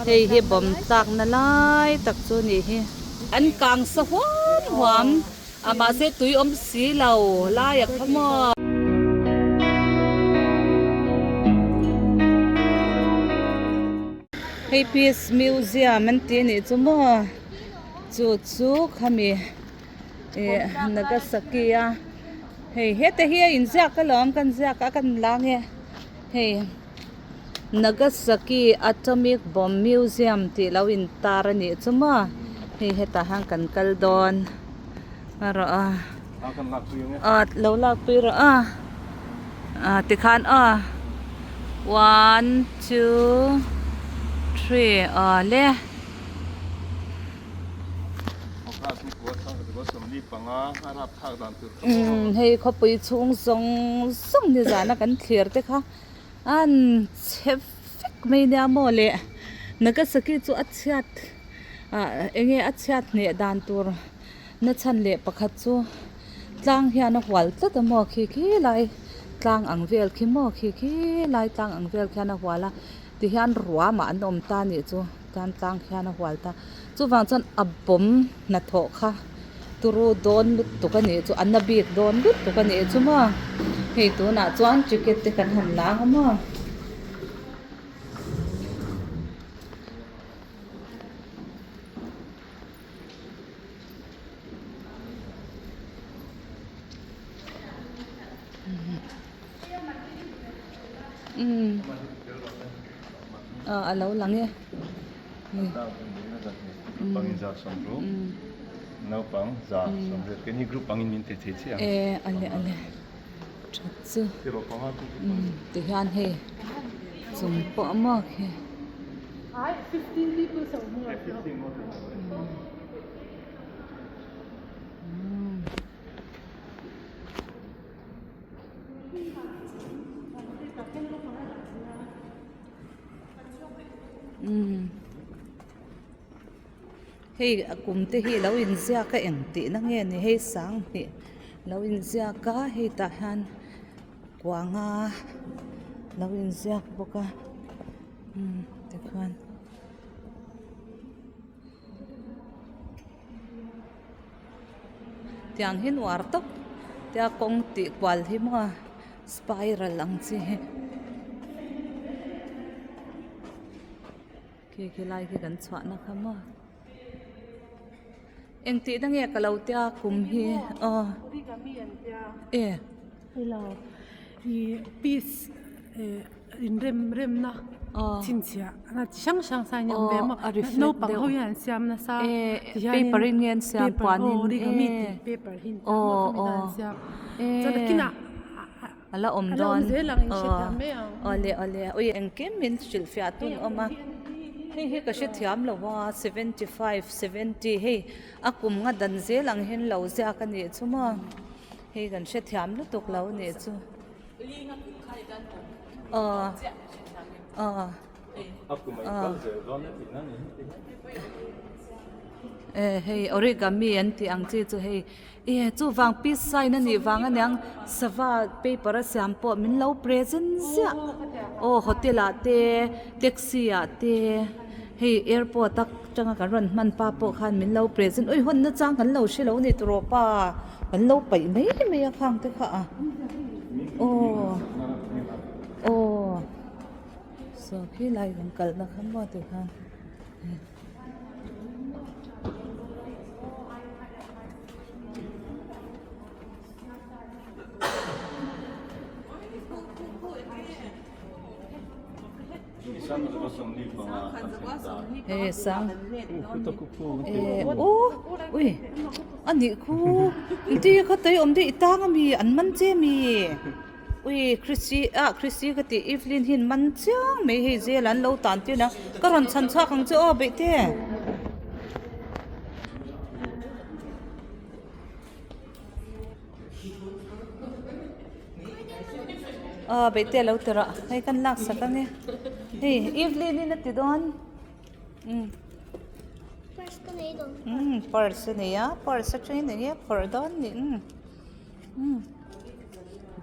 Hei hi bomb tlakna lai tak chu nih hi. An kang sa huam huam a mahse tui awm si lo lai a kha maw. Hei Peace Museum an tih anih chu maw chu chu khami ih Nagasaki a hei heta hi a inziak alawm kan ziak a kan la nge hei. Nagasaki Atomic Bomb Museum tih lo in tar a nih chu maw hei hetah hian kan kal dawn a rawh a ah lo lak pui rawh a ah tikhan aw one two three aw le. Umm hei khawpui chhung zawng zawng nizana kan thlir te kha an chhe vek mai nia maw le Nagasaki chu a chhiat ah eng nge a chhiat hneh dan tur na chhan leh pakhat chu tlang hian a hual tlat a maw khi khi lai tlang ang vel khi maw khi khi lai tlang ang vel khian a hual a tihian ruamah an awm ta nih chu. Tan tlang khian a hual ta. Chuvang chuan a bawm hnathawh kha turu dawn lutuk a nih chu a na bik dawn lutuk a nih chu maw. Hei tunah chuan ticket te kan han la ang a maw. Umm a lo lang e e ale ale that chu tihian hei chung pawh maw khi. Hei a kum te hi lo inziak a eng tihna nge ni hei sanghnih lo inziak a hei tah hian kuanga lo inziak bawk a umm tikhuan. Tiang hi nuar tawp tia kawng tih kual hi maw spiral ang chi hi khi khi lai khi kan chhuah na kha maw eng tih na nge ka lo tia kum hi aw e. Peace inrem remna chhinchhiah na chi hrang hrang sign a awm ve a maw naupang ho hian an siam nasa tihianin paper in nge an siam paper aw origami tih paper hi an siam a chumi khan an siam chuan nakinah a la awm a la awm zel ang in hrethiam mai ang awle awle ui engkim min hrilhfiah tun awm a hei hi ka hrethiam lo a 75 70 hei a kum nga dan zel ang hian lo ziak a nih chu maw. Hei kan hrethiam lutuk lo nih chu. Aw aw aw e hei origami an tih ang chi chu hei e chuvang peace sign a nih vang aniang sava paper a siam pawh min lo present ziah aw hotel ah te taxi ah te hei airport a tanga kan rawn hman pa pawh khan min lo present ui hawn na chang kan lo hre lo a ni tawh pa. Kan lo paih mai mai a khang te kha a aw aw saw khi lai kan kalna kha maw ti khan. He sang eh aw ui a nih khu engtin nge kha tui awm daih i tang ami an man che ami ui christy ah christy ka tih evelyn hi an man chiang mai hei zel an lo tan tir ang ka rawn chhan chhuak ang che aw beih te. Aw beihte a lo ti rawh hei kan lak sak ang e hei Evelyn in a ti dawn umm umm purse a nei a purse atangin eng nge a phawrh dawn ni umm umm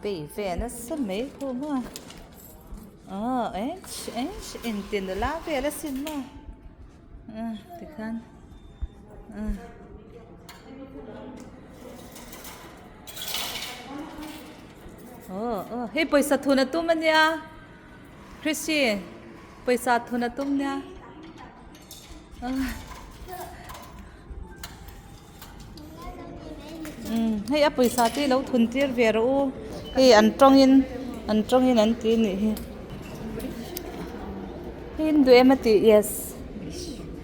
bei ve nasa mai khu maw aw ench ench inti nula vel asin maw. Tikhan aw aw hei pawisa thun a tum ania Christy pawisa thun a tum nia hei a pawisa te hi lo thun tir ve rawh u hei an tawngin an tawngin an ti anih hi hei in duh em a tih yes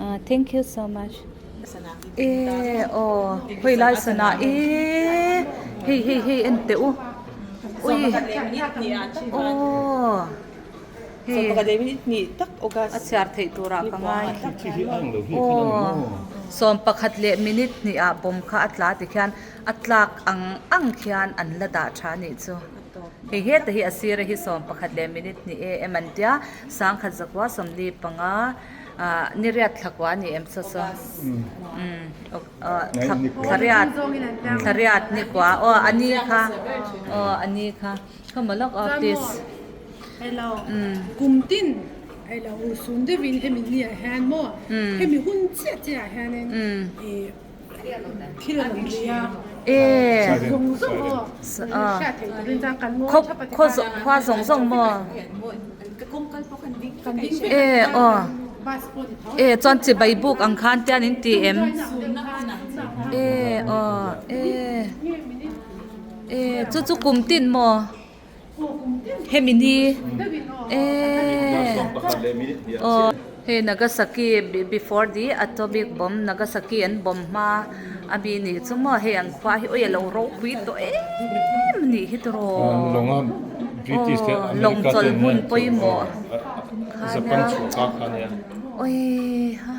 ah thank you so much e aw hawi lai sana e hei hei hei en teh u ui aw. A chhiar theih turah ka ngai. Aw, 11 leh minute hnihah bawm kha a tla ti khian a tlak ang ang khian an la dah tha a nih chu. Hei heta hi a sira hi 11 leh minute hnih em an tia, sangkhat zakua 45 ah niriat thlakua a ni em saw saw. Umm thlariat thlariat nikua aw a ni kha aw a ni kha. Come a look of this. Hello. Kum tin hello ursun deuhin hemi ni ah hian maw hemi hun chiah chiah ah hianin ih thil a rawn ri a. Zawng zawng aw hriat theih turin chuan kan ngawi thap a ti khan. Khua zawng zawng maw? Kan ding vek a bus pawh ni tho. E chuan chibai buk ang khan tian in ti em? E aw e. E chu chu kum tin maw? Hemi ni e aw hei Nagasaki before the atomic bomb Nagasaki an bomb hma a mi nih chu maw hei an khua hi ui a lo ropui tawh em a nih hi tiraw aw lawng chawlh hmun pawimawh kha nia ui ha.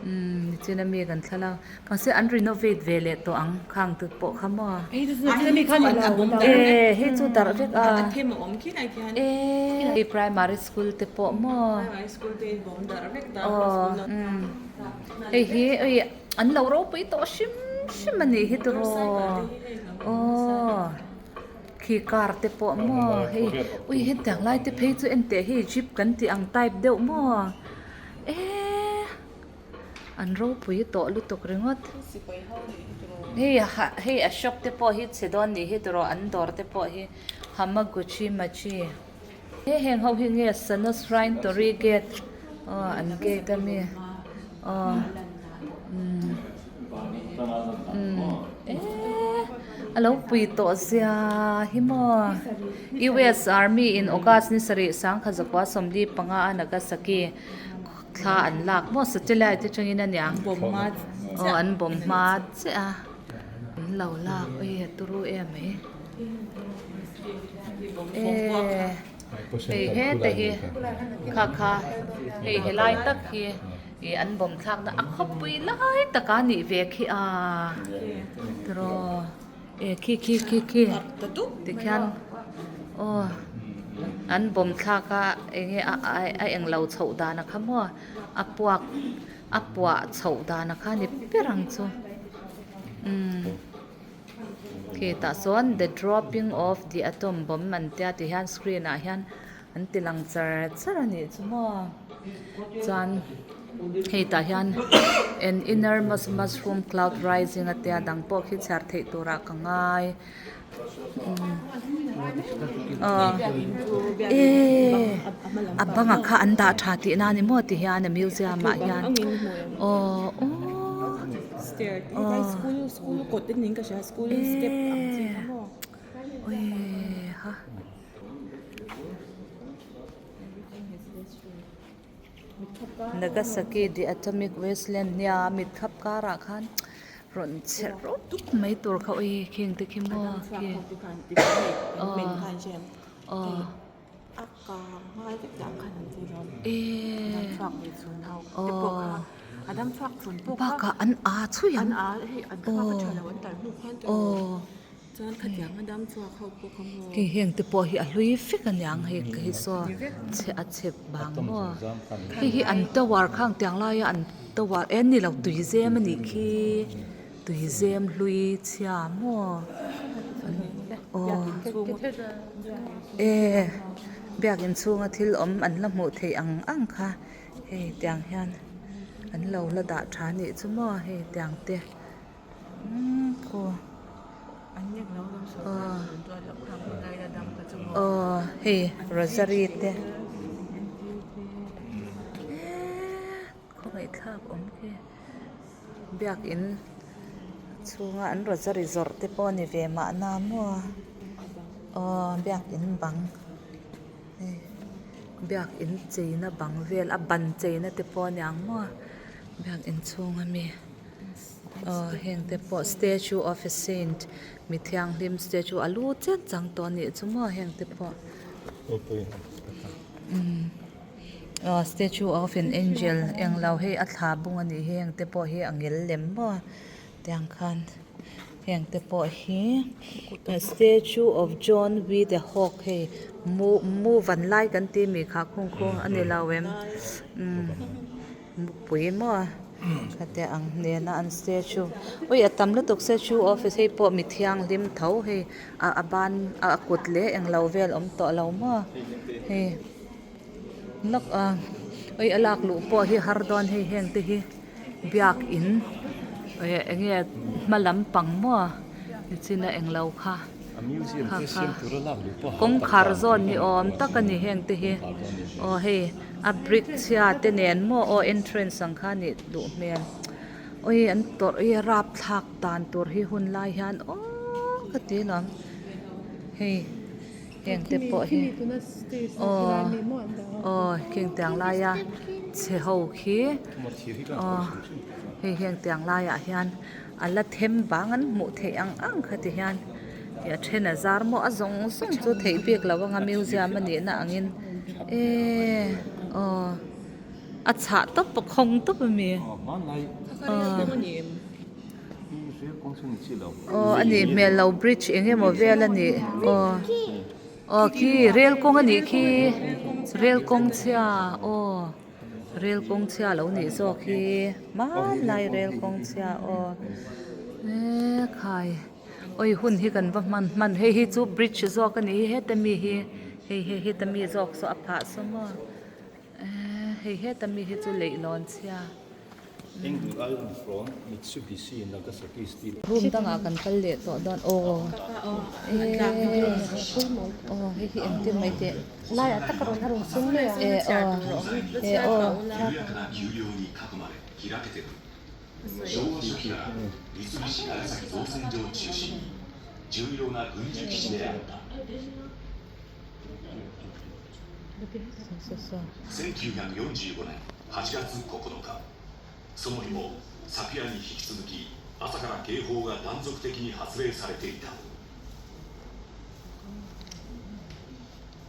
Umm nichin ami kan thlalak mahse an renovate ve leh tawh ang khang te pawh kha maw e hei chu darh vek a e hei primary school te pawh maw aw umm hei hi ui an lo ropui tawh hrim hrim a nih hi tiraw aw. Khi car te pawh maw hei ui hetiang lai te phei chu en teh hei jeep kan tih ang type deuh maw eee an ropui tawh lutuk ringawt hei hei a shop te pawh hi chhe dawn nih hi tiraw an dawr te pawh hi hamaguchi machi he heng ho hi nge sano shrine torii gate aw an gate ami aw umm. Eee a lo pui tawh zia hi maw US Army in August ni sarih sangkhat zakua 45 a Nagasaki thla an lak maw satellite atangin a niang aw an bawm hma chiah a an lo lak ui a turu em mai eee hei heta hi kha kha hei helai tak hi. Ih an bawm thlakna a khawpui lai taka nih ve khi a tiraw e khi khi khi khi tikhian aw an bawm thlak a eng nge a a eng lo chhoh dan a kha maw a puak a puah chhoh dan a kha ni ber ang chu umm khi tah sawn the dropping of the atom bomb an tia ti hian screen ah hian. An ti lang char char a nih chu maw chuan hei tah hian an enormous mushroom cloud rising a tia dang pawh khi chhiar theih turah ka ngai aw eee a bangah kha an dah tha tih na ni maw ti hian a museum ah hian aw aw aw eee ha. Nagasaki the atomic wasteland nia mitkhap karah khan rawn chhe rawp mai tur kha ui khing te khi maw khi aw aw eee aw bakah an a chhui ang aw aw. Chuan khatiang a dam chhuak ho pawh kha maw? Hei heng te pawh hi a hlui vek a niang hei hei saw chhe a chhep vang maw? Hei hi an tower khang tiang laia an tower e ni lo tui zem a nih khi tui zem hlui chhia maw aw e biakin chhunga thil awm an la hmuh theih ang ang kha. Hei tiang hian an lo la dah tha nih chu maw hei tiang te umm khaw aw hei rosary te eee khawngaihthlak awm khi biakin chhunga an rosary zawrh te pawh a ni ve mahna maw aw biakin bang. Hei biakin cheina bang vel a ban cheina te pawh a niang maw biakin chhung ami aw heng te pawh statue of a saint mi thianghlim statue a lu chiang chang tawh anih chu maw heng te pawh umm aw statue of an angel englo hei a thla bung anih hi heng te pawh hi a ngel lem maw tiang khan. Heng te pawh hi statue of John with a hawk hei mu mu van lai kan tih mi kha khung khung a ni lo em umm mupui maw khatiang ang nena an statue ui a tam lutuk statue of hei pawh mi thianghlim tho hei a a ban a kut leh englo vel awm tawh lo maw hei lawk a ui a lak luh pawh hi har dawn hei heng te hi. Biakin eh eng nge hma lampang maw nichina englo kha kha kha kawngkhar zawn ni awm tak a ni heng te hi aw hei a brick chhia te nen maw aw entrance ang kha nih duh hmel awi an tawrh hi a rapthlak dan tur hi hun lai hian aww ka ti lawm hei. Heng te pawh hi aw aw khing tiang laia chhe ho khi aw hei heng tiang laiah hian a la them bang an hmuh theih ang ang kha ti hian ih a then a zar maw a zawng zawng chu theih bik lo anga museum a nih na angin eee aw a chhah tawp a khawng tawp a mi aw. Aw a nih hmel lo bridge eng emaw vel a nih aw aw khi rel kawng a nih khi rel kawng chhia aw rel kawng chhia lo nih zawk hi hmanlai rel kawng chhia aw eee khai awi hun hi kan va hman hman hei hi chu bridge zawk a nih hi heta mi hi hei hei heta mi zawk saw a phah saw maw eee hei heta mi hi chu leihlawn chhia. Room dangah kan kal leh tawh dawn aw eee aw hei hi engtin mai teh eh aw eh aw. 1945年8月9日その日も昨夜に引き続き朝から警報が断続的に発令されていた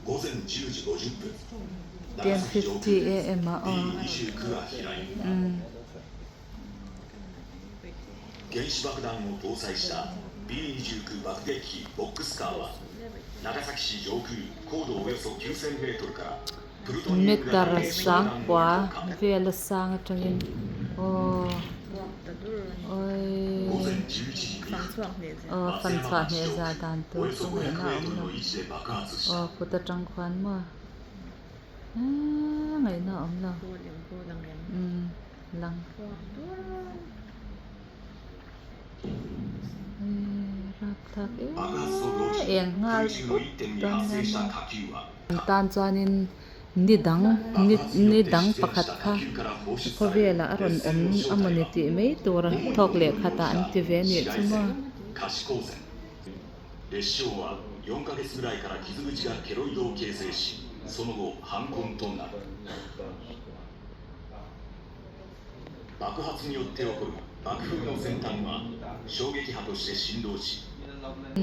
午前10時50分長崎上空 B29 が飛来原子爆弾を搭載した B29 爆撃機ボックスカーは長崎市上空高度およそ9000メートルからプルトニウム型 Meter 原子爆弾を sangkua 投下 vel a sang atangin aw 午前 awii 11時2分 aw 松 fan 山 chhuah 町 hneh 上 zah 空 dan お tur よそ chu ngaihna 500メ a ート awm ル lo の位置で爆発し aw た kut atang khuan maw eee ngaihna a awm lo umm lang. Eng nghal put dawn nia maw an tan chuanin ni dang ni ni dang pakhat kha khawvelah a rawn awm amawni tih mai tur a thawk leh khatah an ti ve anih chu maw. 爆発によって起こる爆風の先端は衝撃波として振動し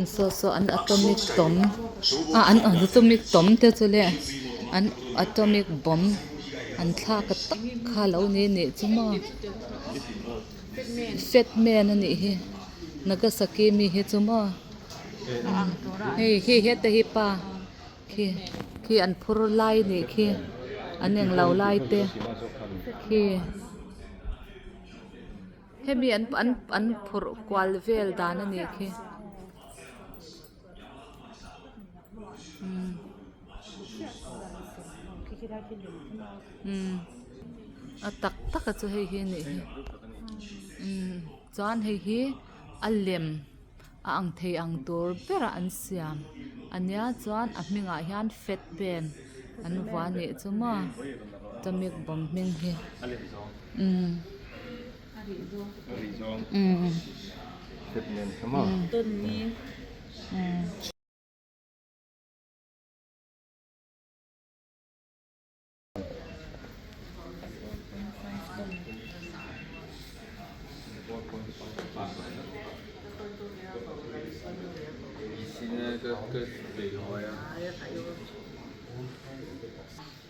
Saw saw an atomic bomb a an atomic bomb te chu le an atomic bomb an thlak tak kha lo ni nih chu maw fat man a nih hi Nagasaki mi hi chu maw hei khi heta hi pa khi khi an phur lai nih khi an englo lai te khi. Hemi an an an phurh kual vel dan a nih khi umm umm. A tak tak a chu hei hi anih hi umm chuan hei hi a lem a ang thei ang tur ber a an siam ania chuan a hmingah hian fat ben an vuah anih chu maw atomic bomb hming hi umm umm umm.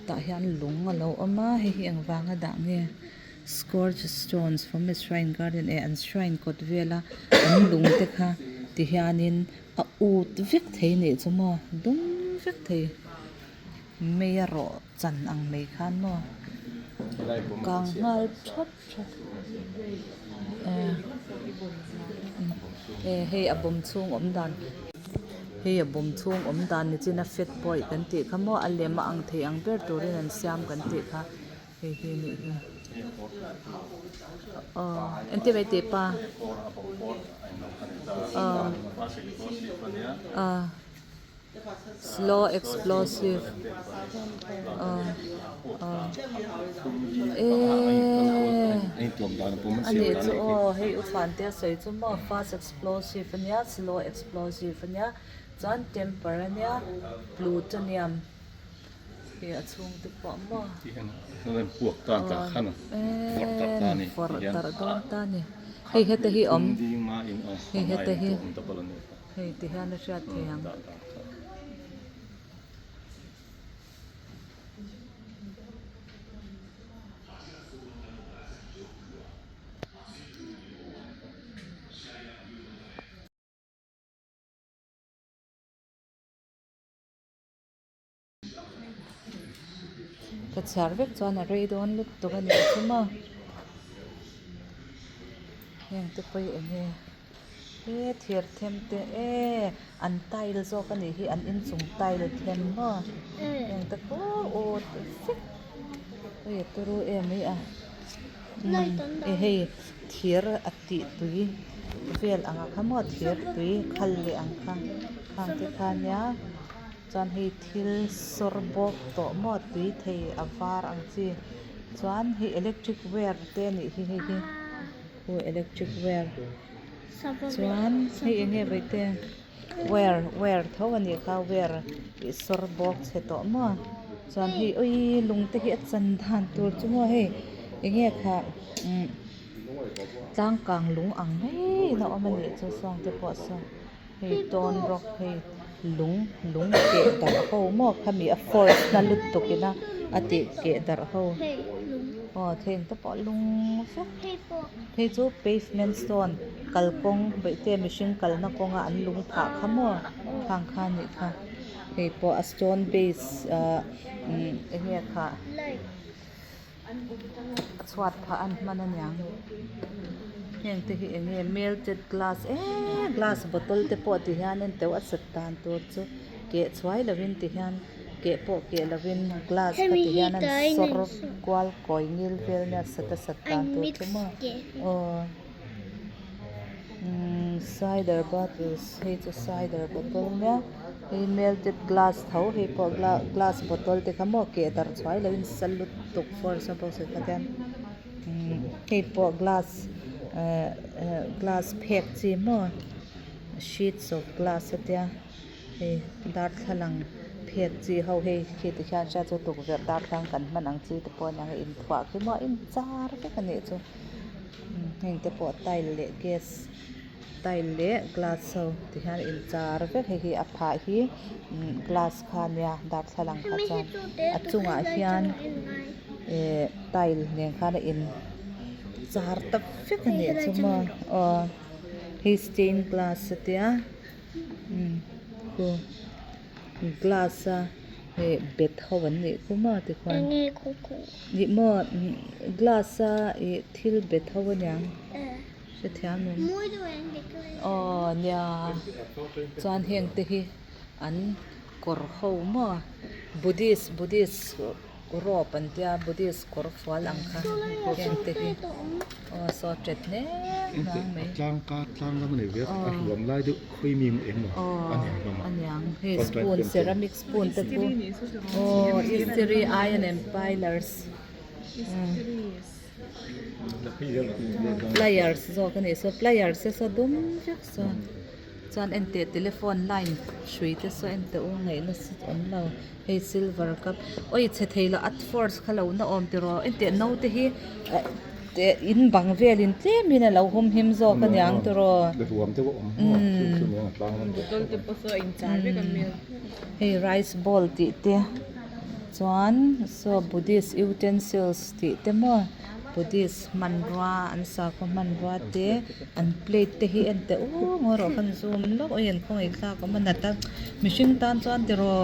Tah hian lung a lo awm a hei hi engvang a dah nge scorch stones from a shrine garden eh an shrine kawt vela an lung te kha ti hianin a ut vek thei anih chu maw dum vek thei. Mei a rawh chan ang mai khan maw kang nghal thap thap eh hei a bawm chhung awm dan hei a bawm chhung awm dan ni chin a fat boy kan tih kha maw a lem a ang thei ang ber turin an siam kan tih kha hei hi anih hi aw engtin mai tih pa aw aw. Slow explosive eee anih chu aw hei u Chhuante a sawi chu maw fast explosive ania slow explosive ania chuan temper ania plutonium hei a chhung te pawh maw eee vawrh darh dawn ta a ni hei hete hi awm hei hete hi. Hei ti hian a hriat thei ang. Ka chhiar vek chuan a rei dawn lutuk a ni chu maw heng te pawh hi eng nge he thir them te e an tile zawk a nih hi an inchung tile them maw heng te pawh aw vek hei a turu em mai a e hei thir a tih tui vel ang kha maw thir tui khal leh ang kha khang te kha nia. Chuan hei thil sawr bawk tawh maw tui thei a var ang chi chuan hei electric wire te a nih hi hei hi aw electric wire chuan hei eng nge vawi te wire wire tho a nih kha wire ih sawr bawk chhe tawh maw chuan hei awii lung te hi a chan dan tur chu maw hei eng nge kha umm tlang kang lung ang maiin a awm a nih chu sawng te pawh saw. Hei tawn rawk hei lung lung keh darh ho maw khami a force na lutuk ina a tih keh darh ho aw theng te pawh lung vek hei chu pavement stone kalkawng bawihte mihring kalna kawnga an lung phah kha maw khang kha anih kha hei pawh a stone base ahh eng nge khah. A chhuat phah an hman aniang heng te hi eng nge melted glass eee glass bottle te pawh ti hian in teuh a sat dan tur chu keh chhuai lovin ti hian keh pawh keh lovin glass kha ti hian an sawr kual kawi ngil vel nia sat a sat dan tur chu maw aw umm cider bottles hei chu cider bottle nia. Hei melted glass tho hei pawh glass bottle te kha maw keh darh chhuai lo in sa lutuk force a bawk si kha tian hei pawh glass ehh glass phek chi maw sheets of glass a tia hei darthlalang phek chi ho hei khi ti khian hriat chu tukverh darthlalang kan hman ang chi te pawh a niang a inthuah khi maw a inchar vek a nih chu heng te pawh tile leh gas. Tile leh glass ho ti hian in char vek hei hi a phah hi glass kha ania darthlalang kha chuan a chungah hian eh tile nen khan a in char ta vek a nih chu maw aw hei stain glass a tia khu glass a eh bet ho an nih khu maw tikhuan ih maw glass a ih thil bet ho aniang. Hrethiam em? Aw nia chuan heng te hi an kawr ho maw Buddhist Buddhist Robe an tia Buddhist kawr fual ang kha heng te hi aw saw ṭet hle hnang mai aw aniang hei spoon ceramic spoon te pawh aw istiri iron and pilers pliers zawk a nih saw pliers te saw dum vek saw. Chuan enteh telephone line hrui te saw enteh u ngaihna awm lo hei silver cup awi chhe thei lo at force kha lo na awm tiraw enteh naute hi eh in bang velin tlemin a lo hum him zawk aniang tiraw hei rice bowl tih te chuan saw buddhist utensils tih te maw. Buddhist hmanrua an sakhaw hmanrua te an plate te hi en teh u ngaw rawh khan zoom lawk a in khawngaih thlak awm a nat a mihring tan chuan tiraw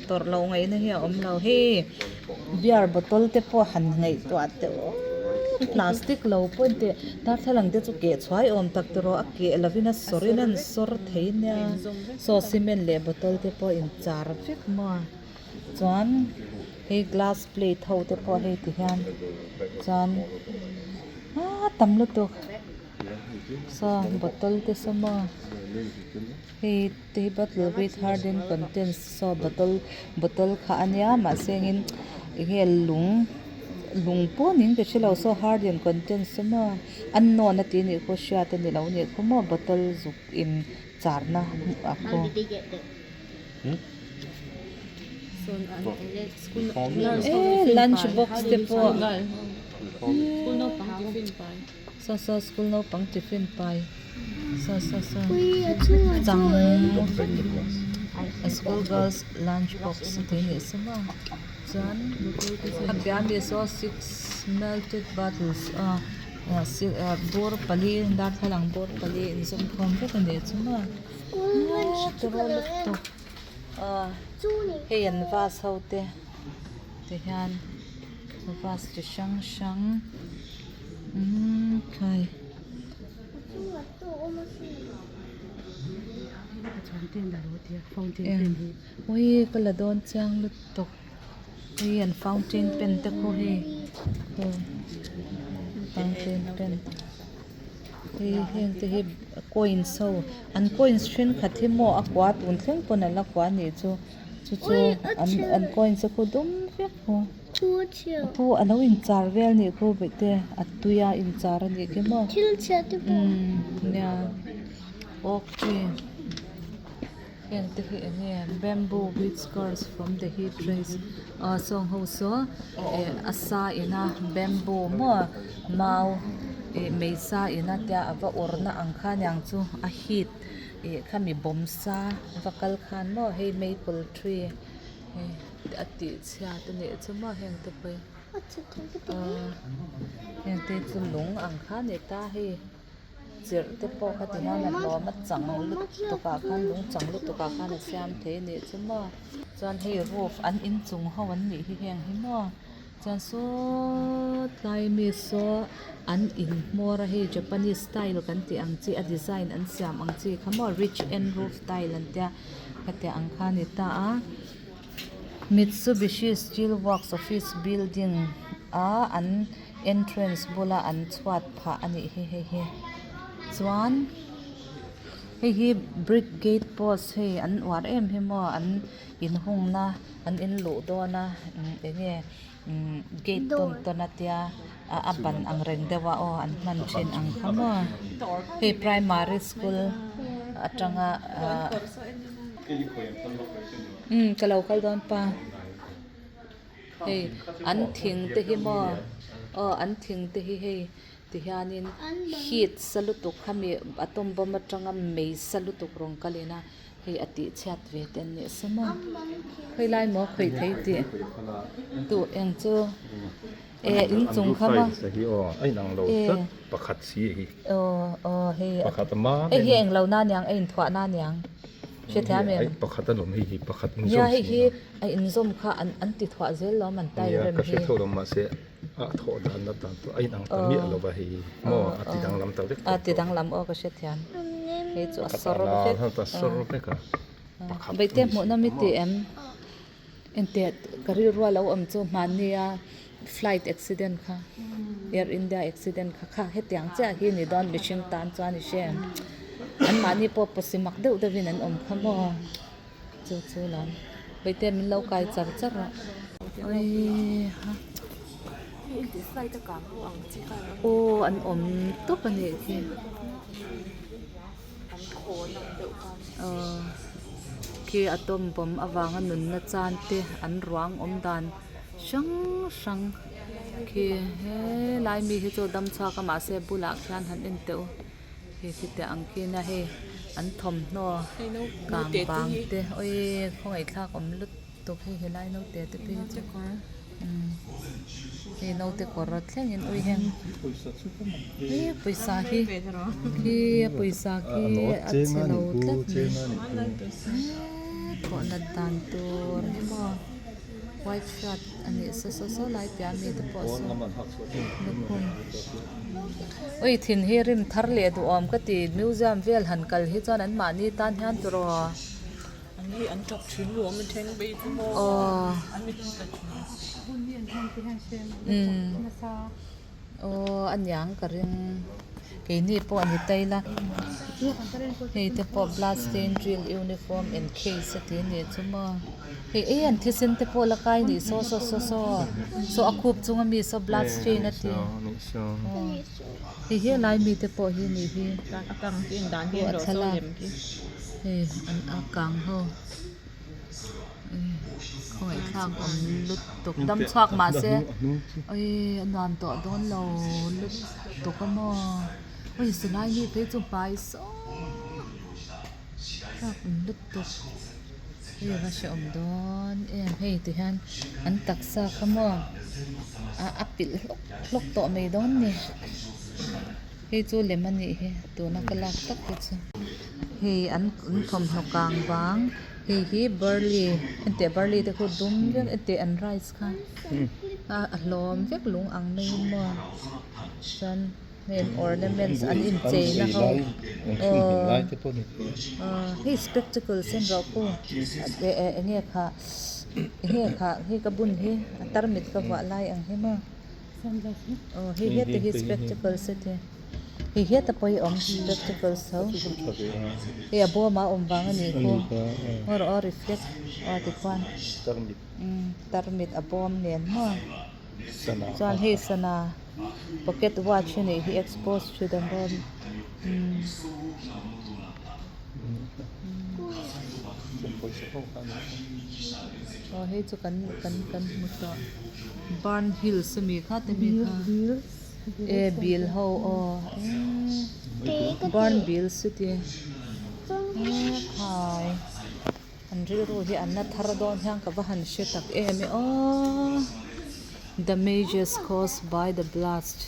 tawrh loh ngaihna hi a awm lo hei beer bottle te pawh han ngaihtuah teh u plastic lo pawh en teh darthlalang te chu keh chhuai awm tak tiraw a keh lovin a sawr in an sawr thei nia saw cement leh bottle te pawh inchar vek maw chuan. Hei glass plate ho te pawh hei ti hian chuan aaa tam lutuk saw bottle te saw maw hei te hi bottle with harden contents saw bottle bottle kha a nia mahse engin enge lung lung pawh niin ka hrelo saw harden contents saw maw unknown a tih anih khu hriat a nilo anih khu maw bottle zuk in charna a khu. Eee lunch box te pawh saw saw school naupang tiffin pai saw saw saw chang school girls lunch box a tih anih saw maw chuan a piah ami saw six melted bottles a bur pali darthlalang bur pali inzawm khawm vek anih chu maw. Hei an vase ho te ti hian vase chi hrang hrang umm khai. Ui ka la dawn chiang lutuk hei an fountain pen te khu hei fountain pen. Hei heng te hi coins ho an coins thenkhat hi maw a kua tun thleng pawn a la kua anih chu chu chu an an coins te khu dum vek maw khu a lo inchar vel anih khu bawihte a tui a inchar anih khi maw umm nia oak tree heng te hi eng nge bamboo with scars from the heat rays ah sawng ho saw eh a sa ina bamboo maw mau ih mei sa ina tia a va awrh na ang kha aniang chu a heat ih khami bawm sa va kal khan maw hei maple tree hei a tih chhiat anih chu maw heng te pawh hi ah heng te chu lung ang kha ani ta hei. Chirh te pawh kha ti hian a hlawm a chang lutuk ah khan lung chang lutuk ah khan a siam thei a nih chu maw chuan hei roof an inchung ho an nih hi heng hi maw chuan saww tlai mi saw an in hmawr a hei japanese style kan tih ang chi a design an siam ang chi kha maw rich and roof tile an tia khatiang ang kha a ni ta a Mitsubishi steel works office building a an. Entrance bula an chhuat phah a nih hi hei hi chuan hei hi brick gate post hei an uar em hi maw an inhungna an in luh dawn a eng nge umm gate tawn tawn a tia a ban ang reng deuh a aw an hman thin ang kha maw hei primary school atanga ahh umm ka lo kal dawn pa. Hei an thing te hi maw aw an thing te hi hei ti hianin heat sa lutuk khami atom bomb atanga mei sa lutuk rawn kal in a hei a tih chhiat ve te an nih se maw khawilai maw khawih thei tih duh eng chu eh inchung kha maw eh aw aw hei hei hi englo na aniang a inthuah na aniang. Hrethiam em? Pakhat a lawm hei hi pakhat inzawm Nia hei hi a inzawm kha an an ti thuah zel lawm an tile rem hi. Nia ka hre tho lo mahse a thawh dan na dan chu a inang ta miah lo va hei hi maw a ti danglam ta vek A ti danglam aw ka hrethiam. Hei chu a sawr vek. A sawr vek a. Pakhat Beihte hmuh nawm i ti em? Engteh ka rilru a lo awm chu hmanni a flight accident kha air india accident kha kha hetiang chiah hi ni dawn mihring tan chuan i hre ang anmahni pawh pawsi mak deuh deuh in an awm kha maw chu chu lam hei te min lo kai char char a awii ha aw an awm tawp a nih khi aw khi atom bomb avanga nunna chan te an ruang awm dan hrang hrang khi helai mi hi chu dam chhuak a mahse bulah khian han en teh u hei khitiang ang khian a hei an thawmhnaw kang bang te awii khawngaihthlak awm lutuk hei helai naute te phei hi chu umm hei naute kawr thlengin ui heng ih pawisa hi khi a pawisa khi a chhe lo tlat mai eee thawh nat dan tur hi maw. White shirt a nih saw saw saw lai piah ami te pawh saw lukhum ui thin hi rim thar leh duhawm ka ti museum vel han kal hi chuan an mahni tan hian tawrh aw umm aw a niang ka ring keini pawh a ni tai la hei te pawh blood stain drill uniform and case a ti a nih chu maw hei ei an thisen te pawh la kai nih saw saw saw saw saw a khup chung ami saw blood stain a ti aw hei helai mi te pawh hi nih hi aw a thlalak hei an a kang ho. Khawngaihthlak awm lutuk dam chhuak mahse awii a nuam tawh dawn lo lutuk a maw awi silai mi phei chu hmai saw thlak awm lutuk hei a va hrehawm dawn em hei ti hian an taksa kha maw a pilh hlawk hlawk tawh mai dawn ni hei chu lem a nih hi tuna ka lak tak hi chu hei an thawmhnaw kang vang. Hei hi barley enteh barley te khu dum vek enteh an rice kha a hlawm vek lung ang mai in maw chuan hei an ornaments an inchei na ho aw aw hei spectacles en rawh ku eh eh enge kha enge kha hei ka bun hi a tarmit ka vuah lai ang hi maw aw hei hete hi spectacles a ti. Hei heta pawh hi awm spectacles ho hei a bawm ah a awm vang a nih khu ngaw rawh aw reflect aw tikhuan umm tarmit a bawm nen maw chuan hei sana pocket watch a nih hi expose to the bawm umm aw hei chu kan kan kan hmu tawh burn hills ami kha te mi kha. E bill ho aw eee burn bill city eee khai an rilru hi an la thar dawn hian ka va han hre tak em e aww damages caused by the blast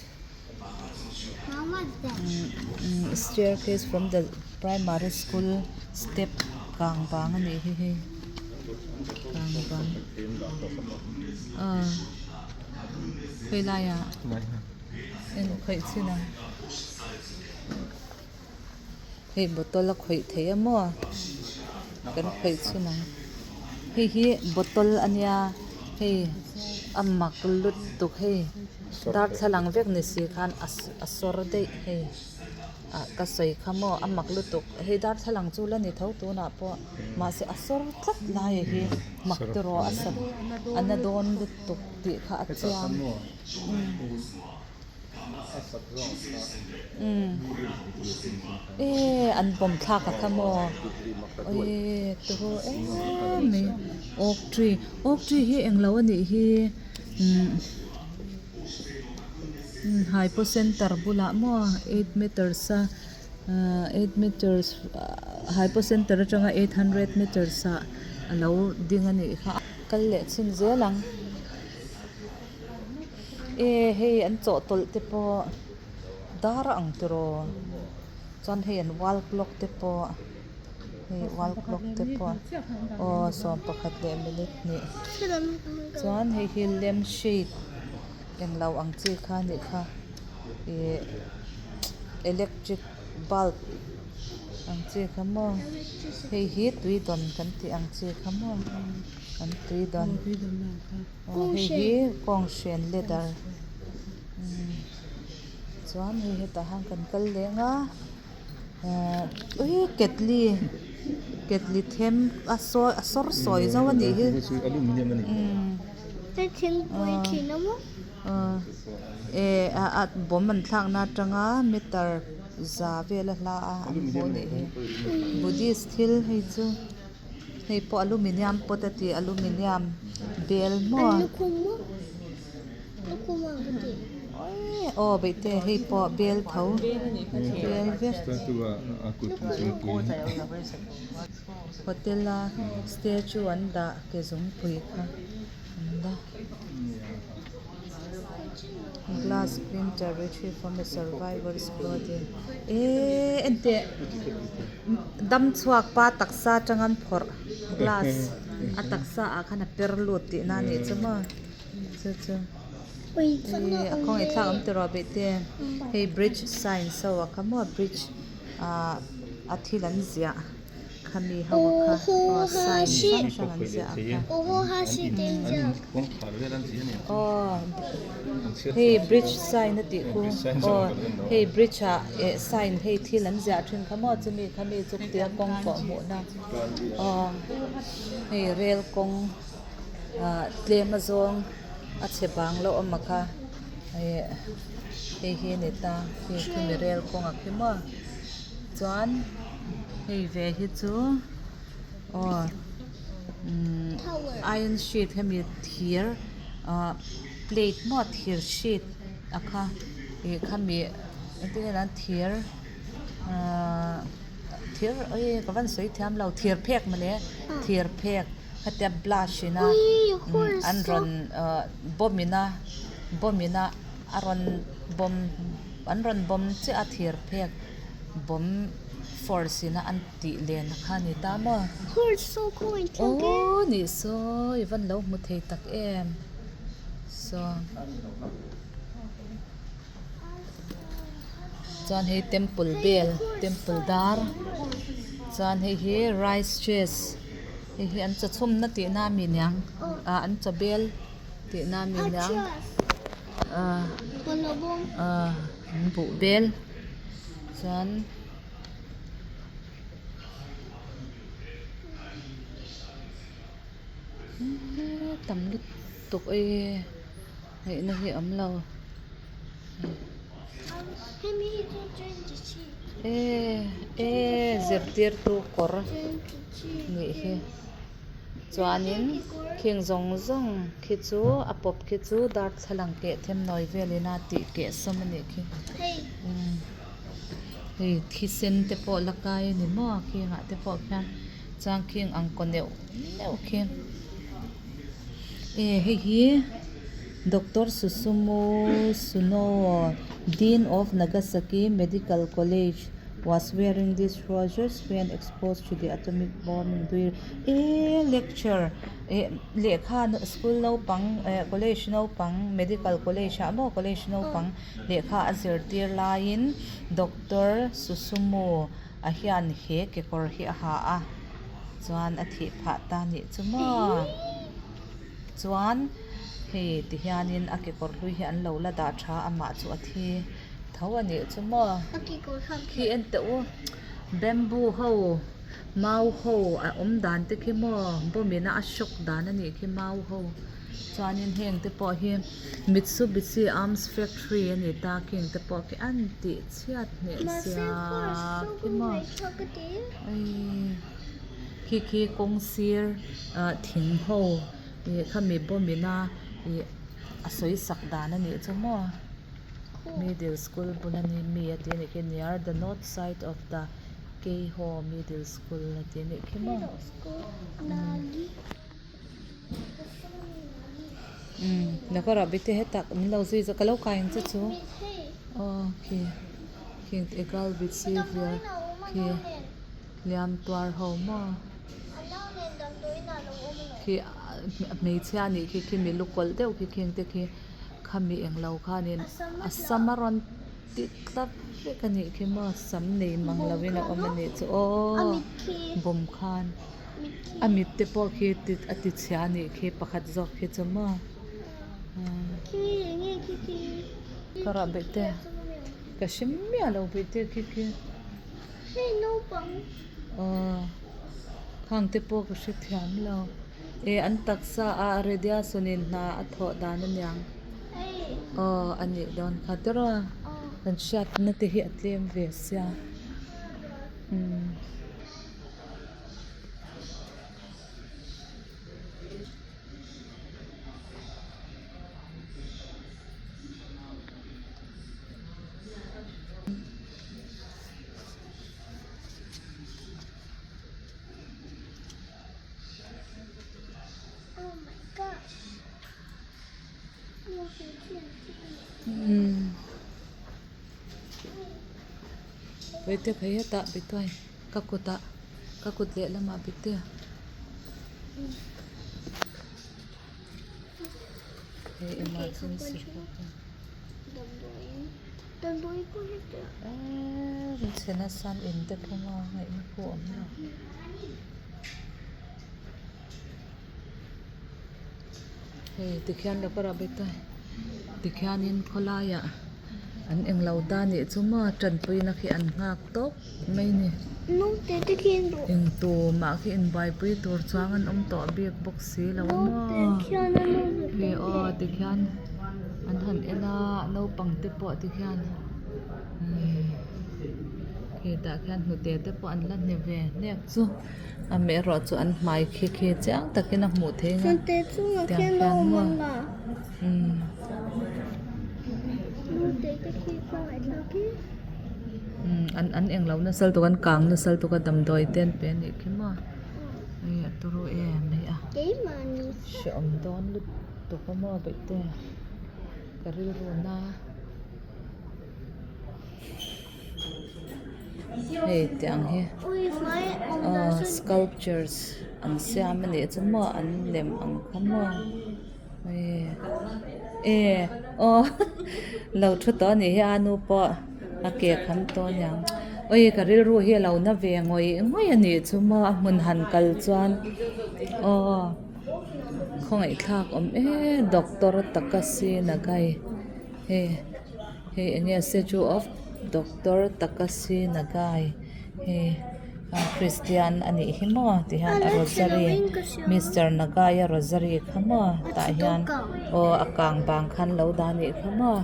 umm staircase from the primary school step kang vang a nih hi hei kang vang aw. Khawi laiah en khawih chin a hei bottle a khawih theih a maw kan khawih chhun ang hei hi bottle a nia hei a mak lutuk hei darthlalang vek ni si khan a sawr daih hei. Ah ka sawi kha maw a mak lutuk hei darthlalang chu la ni tho tunah pawh mahse a sawr tlat lai hi mak te rawh a sat a na dawn lutuk tih kha a chiang umm eee an bawm thlak a kha maw eee tawh em mai oak tree oak tree hi englo a nih hi umm. Hypo center bulah maw eight meters a ahh eight meters hypo center atanga 800 meters ah alo ding a nih kha kal leh chhin zel ang e hei an chawhtawlh te pawh dar a ang tiraw chuan hei an wall clock te pawh hei wall clock te pawh aw sawmpakhat leh minute hnih chuan hei hi lamp shade. Englo ang chi kha a nih kha ih electric bulb ang chi kha maw hei hi tui dawn kan tih ang chi kha maw. An tui dawn aw hei hi kawnghren leather chuan hei hetah hian kan kal leng a ehh ketli ketli them a sawi a sawr sawi zo a nih hi eh a bomb an thlak na atanga meter za vel a hla a an hmu a nih hi buddhist thil hei chu. Hei pawh aluminium pot a ti aluminium bel maw aw beihte hei pawh bel tho bel vek hotel a statue an dah ke zungpui kha an dah. Glass printer retrieved from a survivor's body eee enteh dam chhuak pa taksa atang an phawrh glass a taksa ah khan a per lut tih na anih chu maw chu chu eee a khawngaih thlak awm tiraw beh te hei bridge sign saw a kha maw bridge ah a thil an ziah. Khami ho kha aw sign hrang hrang an ziah ang kha. Aw hei bridge sign a tih khu aw hei bridge ah eh sign hei thil an ziah thin kha maw chumi khami chu tia kawng pawh hmuh na aw hei rel kawng ah tlem a zawng a chhe bang loh awm a kha eh hei hi a ni ta khi khimi rel kawng a khi maw. Chuan hei ve hi chu aw umm iron sheet hemi thir ah plate maw thir sheet a kha ih khami engtin nge an thir ahh thir oi ka van sawi thiam lo thir phek mawle thir phek khatia blush in a an rawn ah bomb in a bomb in a a rawn bomb. An rawn bawm chiah a thir phek bawm force in a an tih len kha a ni ta maw? Aw nih saw i van lo hmu thei tak em saw chuan hei temple bell temple dar chuan hei hi rice chest hei hi an chaw chhum na tih na ami niang ah an chaw bel tih na ami niang. Ahh an buh bel chuan tam lutuk e ngaihna hi a awm lo e e zirtirtu kawr nih hi. Chuanin khing zawng zawng khi chu a pawp khi chu darthlalang keh them nawi velin a tih keh sawm a nih khi umm hei thisen te pawh la kai a ni maw khingah te pawh khian chuan khing ang kaw neuh neuh khi eh hei hi Doctor Susumu Suno Dean of Nagasaki Medical College was wearing these trousers when exposed to the atomic bomb eee lecture eh lehkha school naupang eh college naupang medical college ah maw college naupang lehkha a zirtir laiin doctor Susumu a hian he kekawr hi a ha a chuan a thih phah ta nih chu maw chuan hei ti hianin a kekawr hlui hi an lo la dah tha amah chu a thi. Tho a nih chu maw? Khi en teh u bamboo ho mau ho a awm dan te khi maw bomb ina a shock dan a nih khi mau ho chuanin heng te pawh hi Mitsubishi arms factory a ni ta khing te pawh khi an tih chhiat hneh sia khi maw khi khi kawng sir ah thing ho ih khami bomb ina ih a sawi sak dan a nih chu maw. Middle school bula ni mi a ti a nih khi near the north side of the Keiho middle school a ti a nih khi maw umm nakawrah bete hetah min lo zui zawk ka lo kai ang che chu aw khi khi egal khi hliam tuar ho maw. Khi hmeichhia anih khi khi mi lu kawlh deuh khi khing te khi khami englo khanin a sam a rawn ti tlat vek anih khi maw sam nei mang lovin a awm anih chu aw bawm khan. A mit te pawh khi a ti chhia a nih khi pakhat zawk khi chu maw ka rah beh te ka hre miah lo beh te khi khi aw khang te pawh ka hre thiam lo e an taksa a radiation in hna a thawh dan aniang aw a nih dawn kha tiraw kan hriatna te hi a tlem ve sia umm. Vete phei hetah bituai ka kutah ka kut lehlamah bite hei emergency eee chhe nasa an in te pawh a ngaihna pawh a awm lo. Hei tikhian lo ka rah bik ta tikhianin khawlaiah an englo ta nih chu maw tanpuina khi an nghak tawp mai a ni eng tumah khi inbuaipui tur chuang an awm tawh bik bawk si lo a maw hei aw tikhian an han en a naupang te pawh tikhian umm hetah khian hnute te pawh an la hne ve hnek chu. Amaherawh chu an hmai khi khi chiang takin a hmuh theih ang a tiang hian maw umm umm an an englo nasa lutuk an kang nasa lutuk a damdawi te an pe anih khi maw hei a turu em mai a hrehawm dawn lutuk a maw bawihte ka rilru na. Hei tiang hi aw sculptures an siam a nih chu maw an lem ang kha maw hei e aw lo thu tawh a nih hi a nu pawh a ke kham tawh a niang awi ka rilru hi a lo na ve ngawih ngawih a nih chu maw a hmun han kal chuan aw khawngaih thlak awm e doctor Takashi Nagai hei. Hei eng nge statue of doctor Takashi Nagai hei christian a nih hi maw ti hian a rosary mister Nagai a rosary kha maw tah hian aw a kang vang khan lo dah a nih kha maw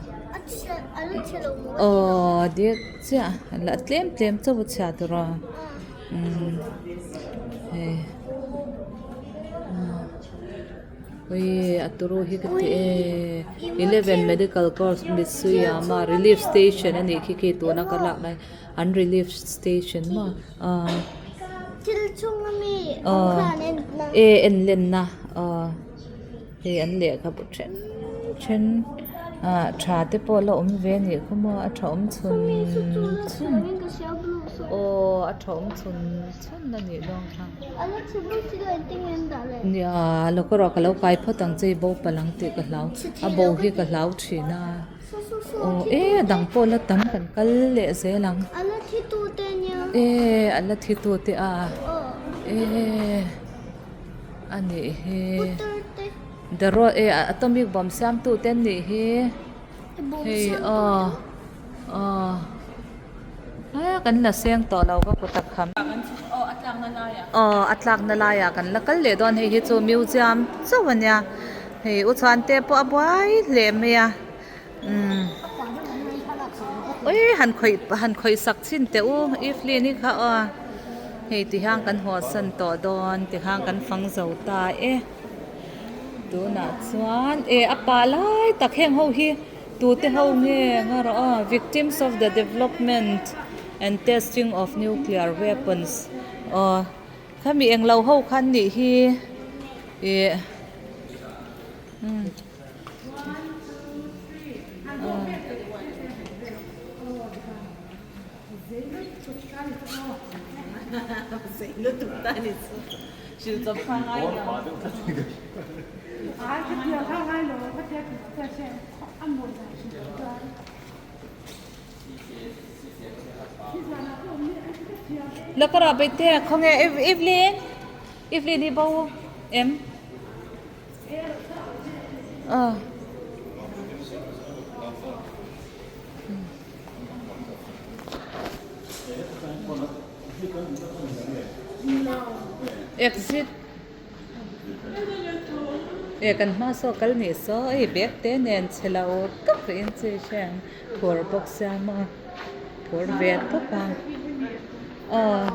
aw dik chiah la tlem tlem chauh a chhia tur a umm hei. Ui a turu hi ka ti e eleven medical corps mitsuyama relief station a nih khi khi tuna ka lak lai an relief station maw ah aw e en lenna aw hei an lehkhabu then then ah tha te pawh la awm ve a nih kha maw a tha awm chhun chhun aw a tha awm chhun chhun a nih dawn kha. Nia lo ka rawh ka lo kai phawt ang che i bo palh ang tih ka hlau a bo hi ka hlau thin a aw e a dang pawh la tam kan kal leh zel ang e a la thi tu te a e a nih hi the road e atomic bomb siam tu te an nih hi hei aw aw. Aaa kan la seng tawh lo ka kut a kham. Aw a tlakna laiah kan la kal leh dawn hei hi chu museum chauh a nia hei u chhuan te pawh a buai hle mai a umm ui han khawih han khawih sak chhin teh u evelyn i kha aw hei ti hian kan haw san tawh dawn ti khan kan fang zo ta e tunah chuan e a pah lai tak heng ho hi. Tute ho nge nga rawh aw victims of the development and testing of nuclear weapons aw khami englo ho khan nih hi ih umm La ka rah bete khawnge Evelyn. Evelyn hi bo em? Aw. Exit e kan hma saw kal nih saw hei bag te nen chhe lo tak in chi hriat phur bawk sia maw phur ve tawp a aw.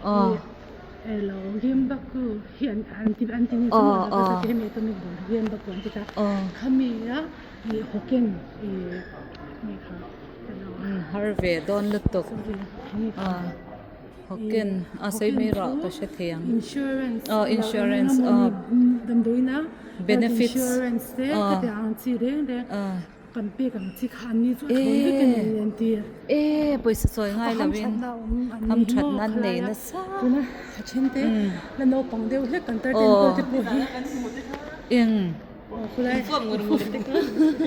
Aw. Elo Gembaku hi an an ti an ti ni chu maw Nagasaki hemi atomic bomb hi Gembaku an ti ta khami a ih Hoken ih nge kha elo Har ve dawn lutuk Hoken a sawi mai rawh ka hre thei ang Insurance aw insurance aw damdawiina benefits insurance te khatiang ang chi reng reng. Kan pek ang chi kha an ni chu a thawn vek a ni an ti. E pawisa sawi ngai lo in ham that na an nei nasa. Tuna a then te la naupang deuh hlek kan tar ten pawh te pawh hi. Eng.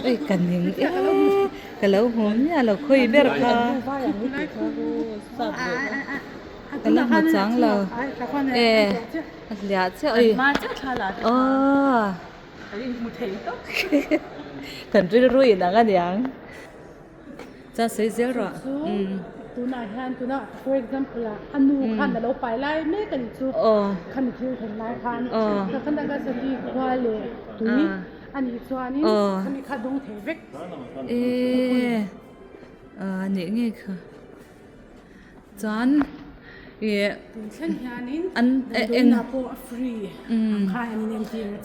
Ei ka ning e ka lo hmu miah lo khawi ber kha. Ka la hmu chang lo e a hliah chiah oi. Aw. Kan rilru in ang a niang. Chuan sawi zel rawh. Chu tunah hian tuna for example ah a nu khan a lo pai lai mek a nih chu. Khami thil thlen lai khan ka Nagasaki khua leh tui a nih chuanin khami kha dawng thei vek. E a nih ngei kha. Chuan ih an eng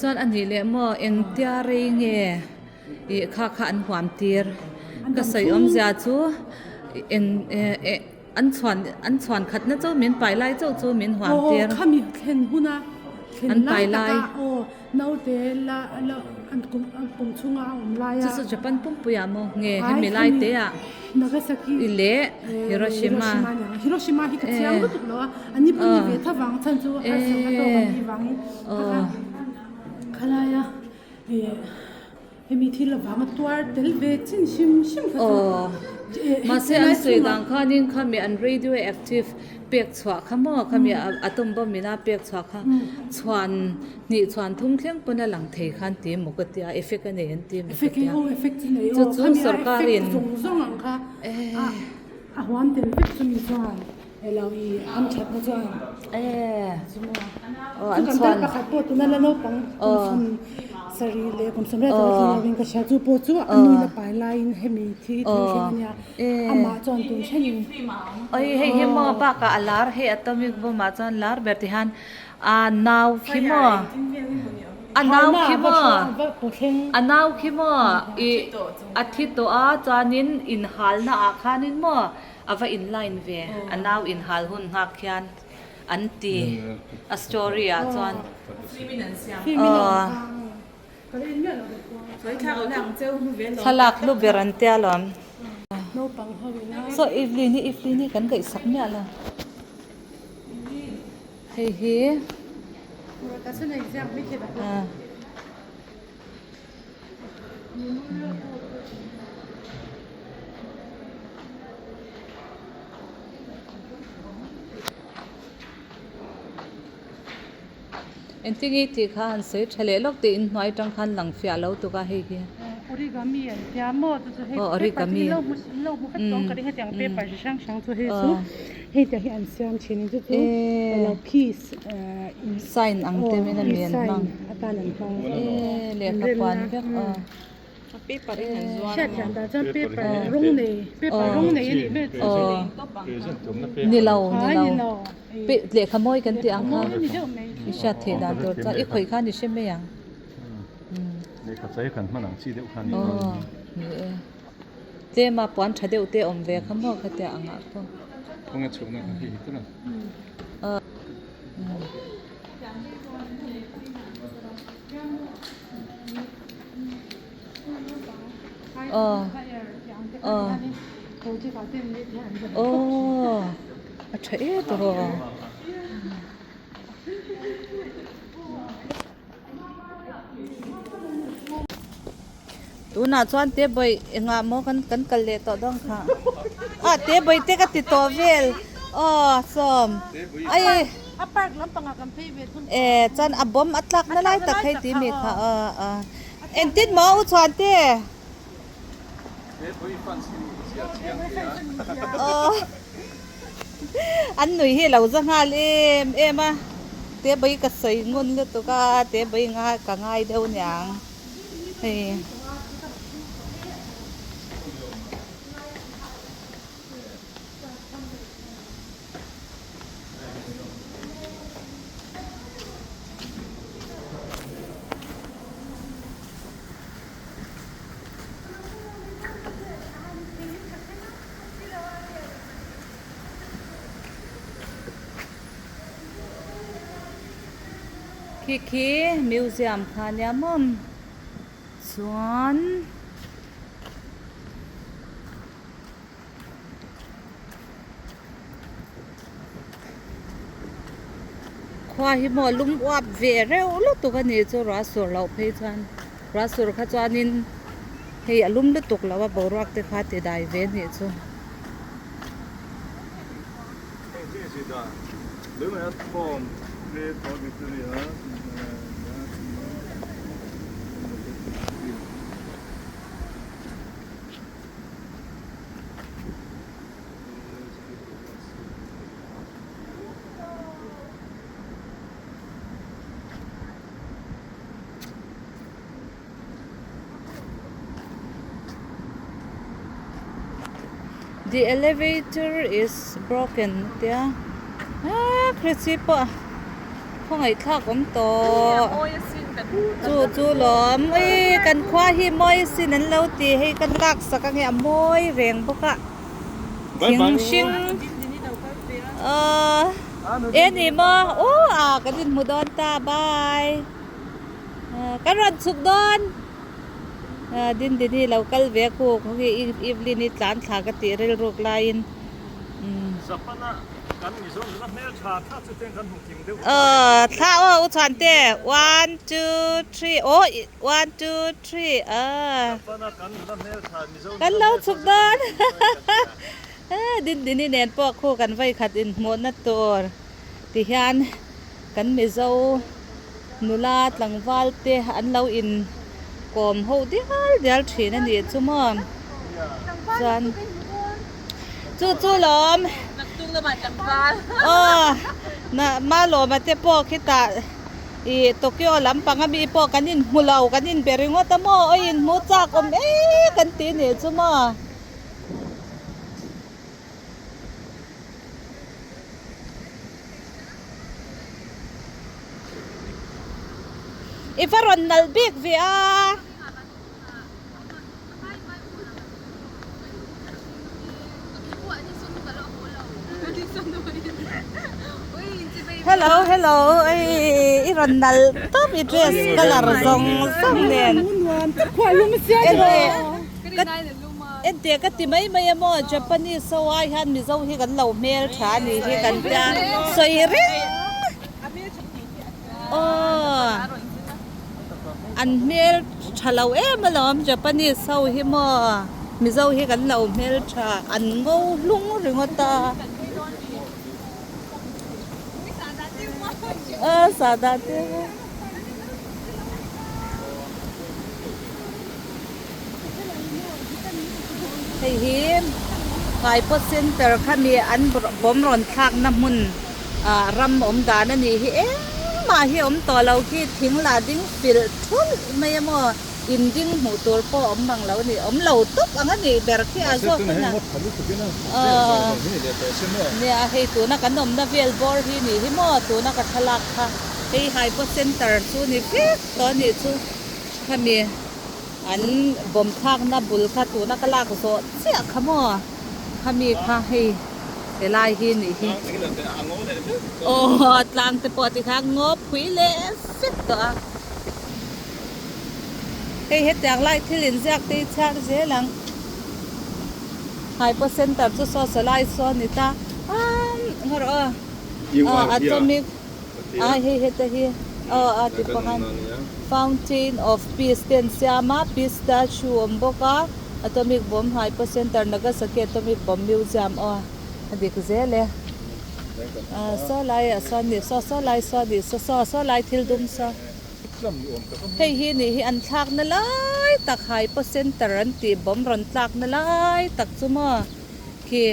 chuan a nih leh maw engtia rei nge ih kha kha an huam tir ka sawi awmzia chu eng eh an chhuan an chhuan khat na chauh min pai lai chauh chu min huam tir an pai lai. Chu chu Japan pumpui ah maw nge hemi lai te ah i leh Hiroshima Aw mahse an sawi dan khanin khami an radioactive pek chhuah kha maw khami atom bomb ina pek chhuah kha chhuan hnih chhuan thum thleng pawn a lang thei khan ti maw ka tia effect a nei an ti maw ka tia chu chu sorkarin aw an chhuan aw hei hi maw bakah a lar hei atomic bomb ah chuan lar ber ti hian A nau khi maw? A nau khi maw? A nau khi maw? I a thi tawh a chuanin inhalna ah khanin maw a va in line ve a nau inhal hun nghak khian an ti a story ah chuan. Aw thlalak hlu ber an tia lawm. Saw Evelyn hi Evelyn hi kan ngaihsak miah lo. Hei hi Engtin nge tih kha han sawi tha leh lawk tih inhnuai atang khan lang fiah lo tuk a hei hi. Origami an tia maw chu chu hei Aw origami. Paper chu lo hmu vek tawh ang ka ring hetiang paper chi hrang hrang chu hei chu hei tiang hi an siam thin a chu chu alo peace Sign ang te min a mi an hmang. Atan an hmang. E lehkha puan vek aw. Paper in an zuar Hriat thiam dan chuan paper rawng nei paper rawng nei a nih hmel chu. Ni lo ni lo lehkha mawi kan tih ang kha i hriat theih dan tur chuan i khawih khan i hre mai ang. Lehkha chai kan hman ang chi deuh kha a ni. Aw ni e tlem a puan tha deuh te awm ve kha maw khatia angah pawh. Khawnge chhukna kha hei hi tawh a. Aw a tha e tawh Tunah chuan Tebawih engah maw kan kan kal leh tawh dawn kha. Ah Tebawih te ka ti tawh vel aw sawm ai A park lampangah kan phei ve thung. E chuan a bawm a tlak na lai tak hei ti mi kha aw aw engtin maw u chhuan te. Tebawih fans hi zia chiang tia. Aw an nui hi lo za nghal em em a Tebawih ka sawi ngun lutuk a Tebawih ka ngai deuh niang. Hei. Khi khi museum kha nia maw chuan khua hi maw lum uap ve reuh lutuk a ni chu ruah sur loh phei chuan ruah sur kha chuanin hei a lum lutuk lo a boruak te kha ti dai ve a nih chu. The elevator is broken a tia aaa Chrissy pawh khawngaihthlak awm tawh chu chu lawm ui kan khua hi mawi sin an lo ti hei kan lak sak ange a mawi reng bawk a thing hring aaa e ni maw aw a kan inhmu dawn ta bye. Kan rawn chhuk dawn Dindini lo kal ve a kuk hawng hi Evelyn i tlan thla ka tih rilruk laiin Aw thla aw u chhuante one two three aw one two three aw kan lo chhuk dawn Dindini nen pawh khu kan vawikhat inhmuhna tur tihian. Kan Mizo nula tlangval te an lo in kawm ho dial dial thin a nih chu maw chuan chu chu lawm aw na Malawma te pawh khitah ih Tokyo lampang ami pawh kan in hmu lo kan in be ringawt a maw aw in hmu chak awm em kan ti a nih chu maw. I va rawn nalh bik ve a. Hello hello i rawn nalh tawp i dress colour zawng zawng nen. Enteh ka ti mai mai a maw Japanese ho ai hian Mizo hi kan lo hmel tha a nih hi kan tia sawi reng aw an hmel tha lo em alawm Japanese ho hi maw Mizo hi kan lo hmel tha an ngo hlung ringawt a aw sahdah te. Hei hi Paipaw Center kha mi an bawm rawn thlakna hmun ah ram awm dan a nih hi engmah hi awm tawh lo khi thing lah ding filh thulh mai a maw in ding hmuh tur pawh awm mang lo a ni awm lo tawp ang a nih ber khi a zawk hun a aw nia hei tuna kan awmna vel bawr hi nih hi maw tuna ka thlalak kha hei Haipaw Center chu ni vek tawh a nih chu. Khami an bawm thlakna bul kha tuna ka lak zawh chiah kha maw khami kha hei helai hi nih hi aw tlang te pawh tikha ngaw phui leh vek tawh a hei hetiang lai thil inziak te hi chhiar zel ang Haipaw center chu saw sawlai saw a ni ta aaa ngaw rawh aw atomic a hei heta hi. Aw a ti pawh khan Fountain of Peace te an siam a, Peace statue a awm bawk a, Atomic Bomb Hypo Center Nagasaki Atomic Bomb Museum aw a dik zel e. Saw lai ah sawn nih saw saw lai saw nih saw saw saw lai thil dum saw. Hei hi nih hi an thlak na lai tak Hypo Center an tih bomb rawn tlak na lai tak chu maw khi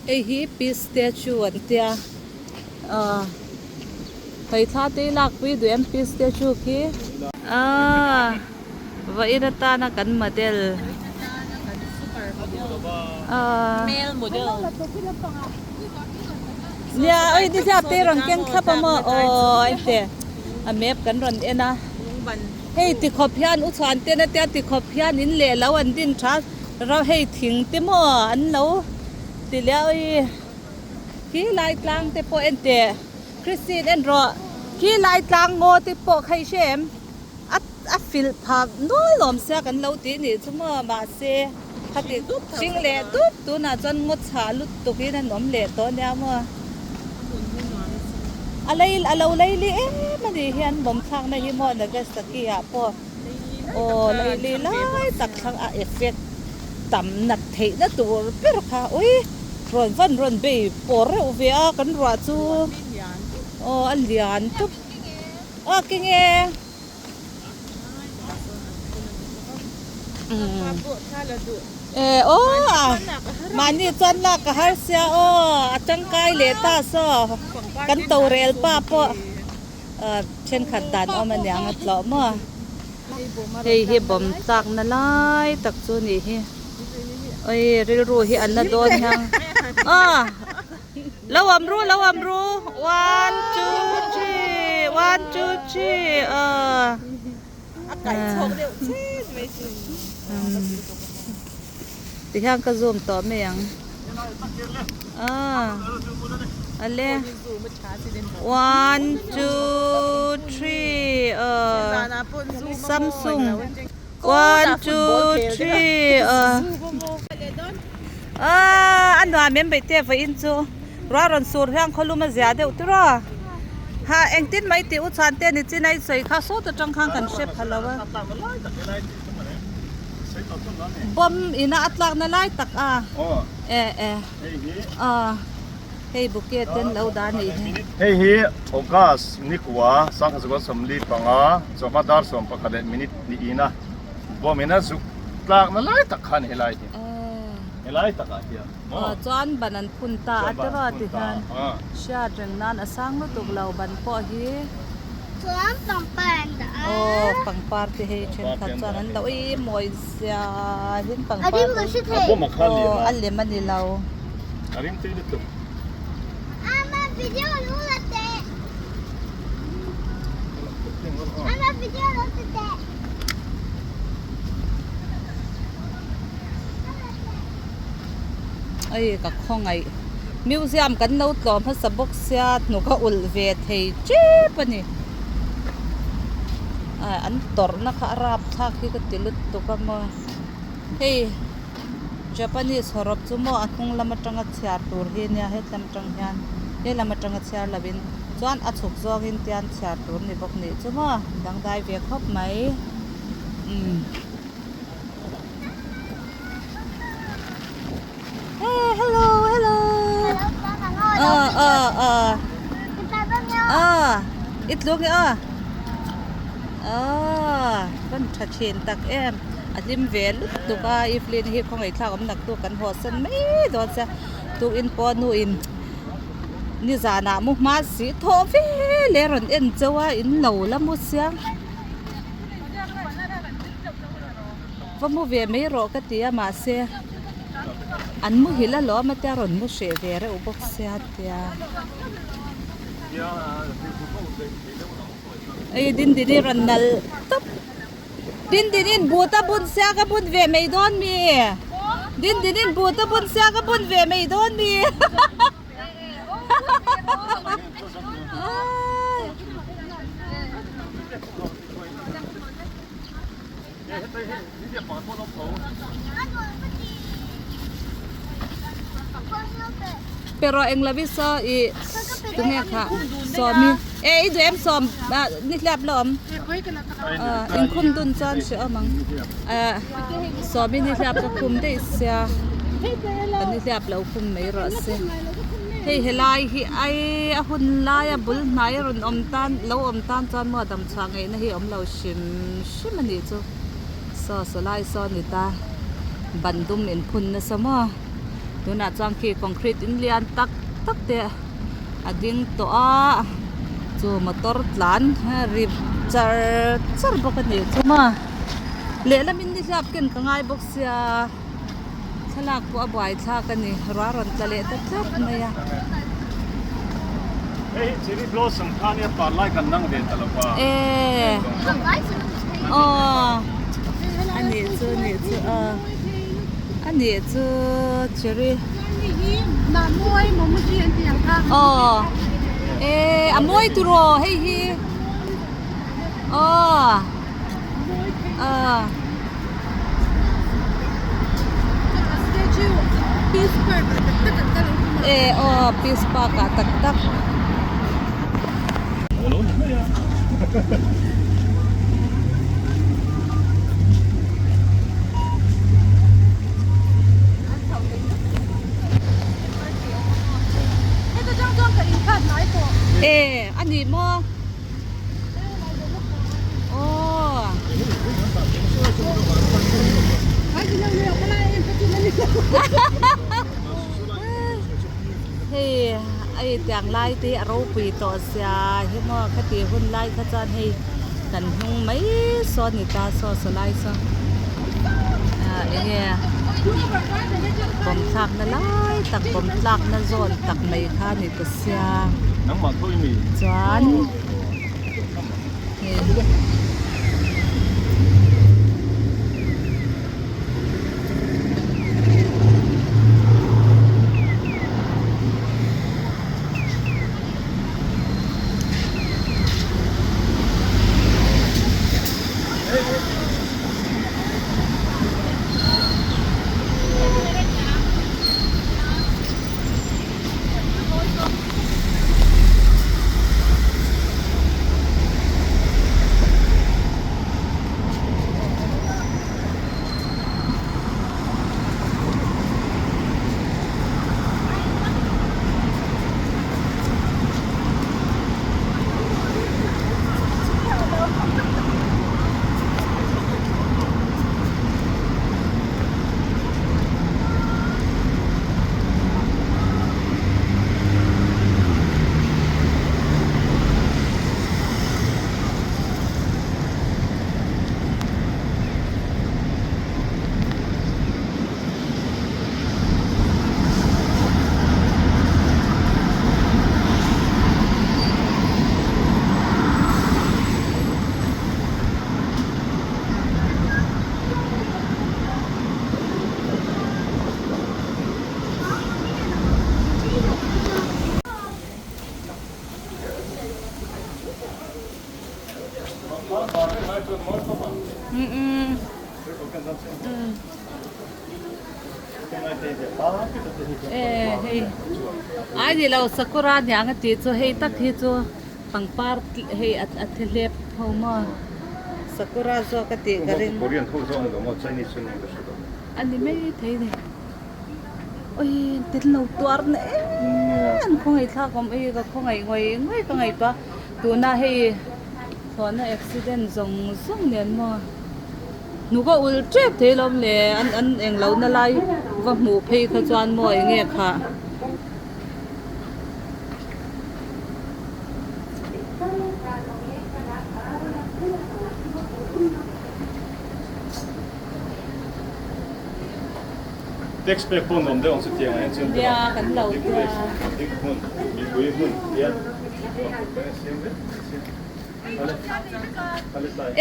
hei hi Peace Statue an tia aw hei thla te hi lak pui duh em Peace Statue khi. Aaa vawiin atana kan model aaa nia oi nihliap te rawn keng thlap a maw aw hei a map kan rawn en a hei tikhawp hian u chhuan ten a tia tikhawp hian in leh lo an din tha ro hei thing te maw an lo ti leh a oi khi lai tlang te pawh en teh Christine en rawh khi lai tlang ngaw te pawh kha i hre em a a filh phah nual awm sia kan lo tih nih chu maw mahse khati hring leh dup tunah chuan ngaw chhah lut tuk in an awm leh tawh ania maw a lei a lo lei li em a nih hian bawm thlakna hi maw Nagasaki ah pawh aw lei li lai tak thlang a effect tam nat theih na tur ber kha ui rawn van rawn bei pawr reuh ve a kan ruah chu aw a lian tawp aw ke nge aw a mahni chuan lak a har sia aw a tangkai leh ta saw kan torel pa pawh thenkhat dan awm aniang a tlawh maw hei hi bawm tlak na lai tak chu a nih hi oi rilru hi an la dawn hian aw lo awm ru lo awm ru one two three one two three aw a kaih chhawk deuh chet mai chu tihian ka zoom tawh mai ang ah ale one two three aw samsung one two three aw ah a nuam em beih te vawiin chu ruah rawn sur hian khawlum a zia deuh tur a ha engtin mai tih u chuan te ni chin a i sawi kha sawt atang khan kan hre pha lo a bomb ina a tlak na lai tak a e e ah hei bouquet ten lo dah a nih hi. Hei hi August nikua 1945 chawhma dar 11 leh minute niin a bomb ina zuk tlak na lai tak kha a ni helai hi helai takah hian maw. Aw chuan ban an phun ta a tiraw ti hian hriat reng nan a sang lutuk lo ban pawh hi. Chuan pangpar an dah a. Aw pangpar te hei thenkhat chuan an lo ih mawi zia hin pangpar te A bawm a kha lian a. Aw a lem a ni lo. A rim tui lutuk. Ama video lo la teh. Ama video lo ti teh. Ei ka khawngaih museum kan lo tlawm hmasa bawk sia hnuk a ulh ve thei tep a ni ah an tawrhna kha a rapthlak hi ka ti lutuk a maw hei Japanese hawrawp chu maw a hnung lam atanga chhiar tur hi nia hetlam atang hian helam atanga chhiar lovin chuan a chhuk zawngin tian chhiar tur ni bawk nih chu maw dangdai ve khawp mai umm. Hey, hello, hello. Ờ, ờ, ờ. Ờ, ít luộc ờ. Ờ, vẫn thật hiền tak em. A hlim ve lut tuk a, Evelyn hi khawngaih thlak awm nak tu kan haw san mai dawn sia. Tuk in pawh nu in nizanah mu hma si thaw ve le rawn en chauh a, in lo la mu sia. Va mu ve mai rawh ka ti a mahse an muhil alawm a tia rawn mu hreh ve reuh bawk sia tia ei dindini rawn nalh tawp dindinin but a bun sia ka bun ve mai dawn mi dindinin but a bun sia ka bun ve mai dawn mi. Pero eng lo hi saw ih. Tunge kha Sawmi e i duh em Sawm ni hliap la awm inkhum dun chuan hre awm ang Sawmi ni hliap ka khum daih sia ka ni hliap lo khum mai rawh se hei helai hi ai a hun laia bul hnai a rawn awm tan lo awm tan chuan maw damchhuah ngaihna hi a awm lo hrim hrim a nih chu saw saw lai saw a ni ta ban dum inphun nasa maw. Tunah chuan khi concrete in lian tak tak te a ding tawh a chu motor tlan ri char char bawk a nih chu maw lehlam in nihliap ken ka ngai bawk sia thlalak pawh a buai thlak a ni ruah rawn tla leh ta tlat mai a. Hei hi cherry blossom kha nia par lai kan nang ve ta lo va. E aw a nih chu a nih chu aw. A nih chu cherry. Aw e a mawi turaw hei hi aw aw. E aw peace park ah tak tak. E a ni maw aw hei a intiang lai te hi a ropui tawh sia hi maw khati hun lai kha chuan hei kan hnung mai saw a ni ta saw saw lai saw ah eng nge bawm thlak na lai tak bawm tlak na zawn tak mai kha a ni ta sia chuan Ai ni lo sakura niang a tih chu hei tak hi chu pangpar hei a thi hlep ho maw sakura zawk a tih ka ring a ni mai thei ni ui tin lo tuar na em khawngaih thlak awm ui ka khawngaih ngawih ngawih ka ngaihtuah tuna hei thlawhna accident zawng zawng nen maw. Hnuk a ul tep thei lawm le an an eng lo na lai va hmuh phei kha chuan maw eng nge khah. Tax pek pawh nuam deuh ang chu tiang ah hian chuan Nia kan lo tia. Dik hmun mipui hmun tian siam vek.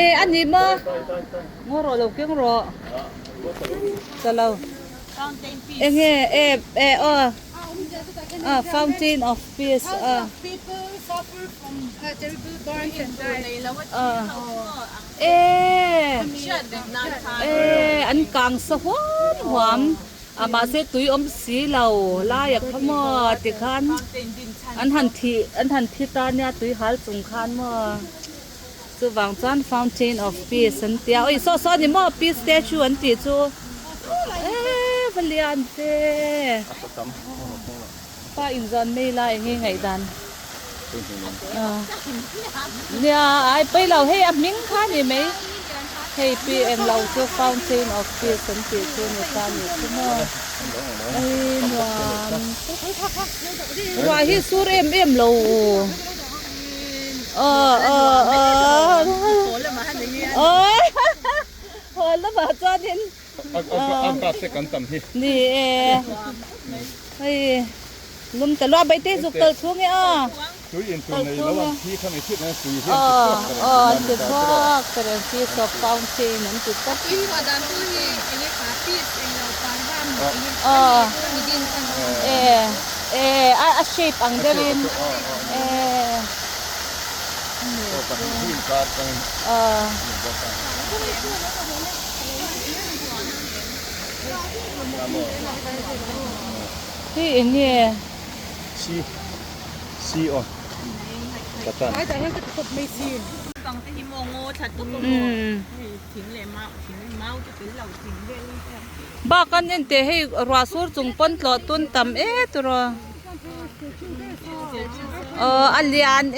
E a ni maw ngaw rawh lo keng rawh chalo enge e e aw ah fountain of peace a e e an kang sa huam huam. A mahse tui awm si lo lai a kha maw tikhan an han thih an han thi ta nia tui hal chung khan maw chuvang chuan fountain of peace an tia awi saw saw a ni maw peace statue an tih chu eee va lian ve pa inzawn mai ila eng nge ngaihdan nia ai pawi lo hei a hming kha a ni mai hei pi englo chu fountain of peace an tih chu ni ta a nih chu maw ei nuam ruah hi sur em em lo aw aw aw haw lamah chuanin Ni e, hei lum ta lua bai te zuk kal chhung e a. Kal chhung e. Aw aw an ti chhuak ta reng piece of fountain an ti tlat. Aw e e a shape ang deuhin e. Aw. Hei eng nge? Si si aw ka tan. Bak an en teh hei ruah sur chung pawn tlawh tun tam e tiraw. Aw a lian e.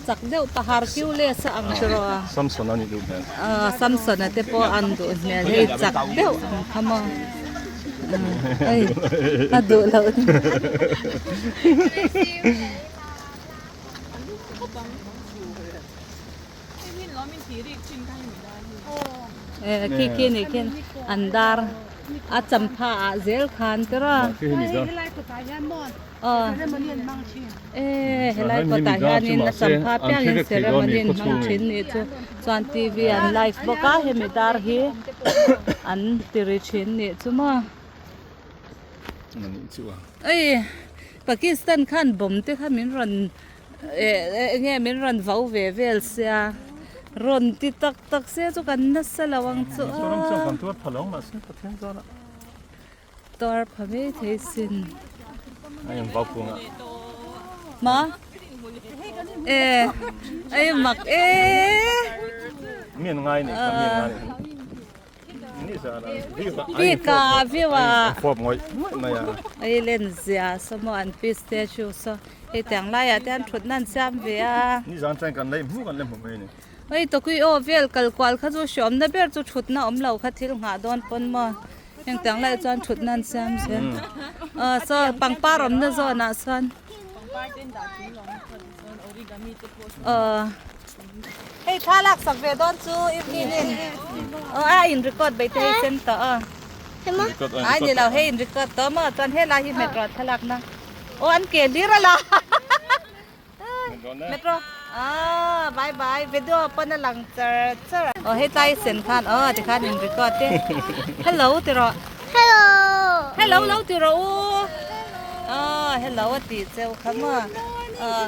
Chak deuh pahar kiu leh sa ang chu rawh a. Samson a nih duh hmel. Aw Samson a te pawh an duh hmel hei chak deuh ang kha maw. Hei a duh loh. Khi khi nih khian an dar a champha ah zel khan tiraw. Aw e helai kawtah hianin a champha piangin ceremony an hmang thin nih chu chuan T V an live bawk a hemi dar hi an ti ri thin nih chu maw ei Pakistan khan bomb te kha min rawn eh eng nge min rawn vau ve vel sia rawn ti tak tak se chu kan nasa lo ang chu a. Tar pha mai thei sin. Ma e ai mak e. Bik a view a. Ai len zia saw maw an pi statue saw hei tiang laiah te an thut na an siam ve a. Hei tawkui aw vel kal kual kha chu hriawmna ber chu thutna awm lo kha thil nghah dawn pawn maw. Heng tiang lai chuan thutna an siam zel aw saw pangpar awmna zawnah sawn aw hei thla lak sak ve dawn chu evening in aw a in record bai te hei sen tawh aw ai ni lo hei in record tawh maw chuan helai hi hmet rawh thlalakna aw an ke hlir a la. Metro ah bye bye video pawn a lang char char aw hetlai sen khan aw tikhan in record te hello ti rawh hello hello lo ti rawh u aw hello a tih cheu kha maw aw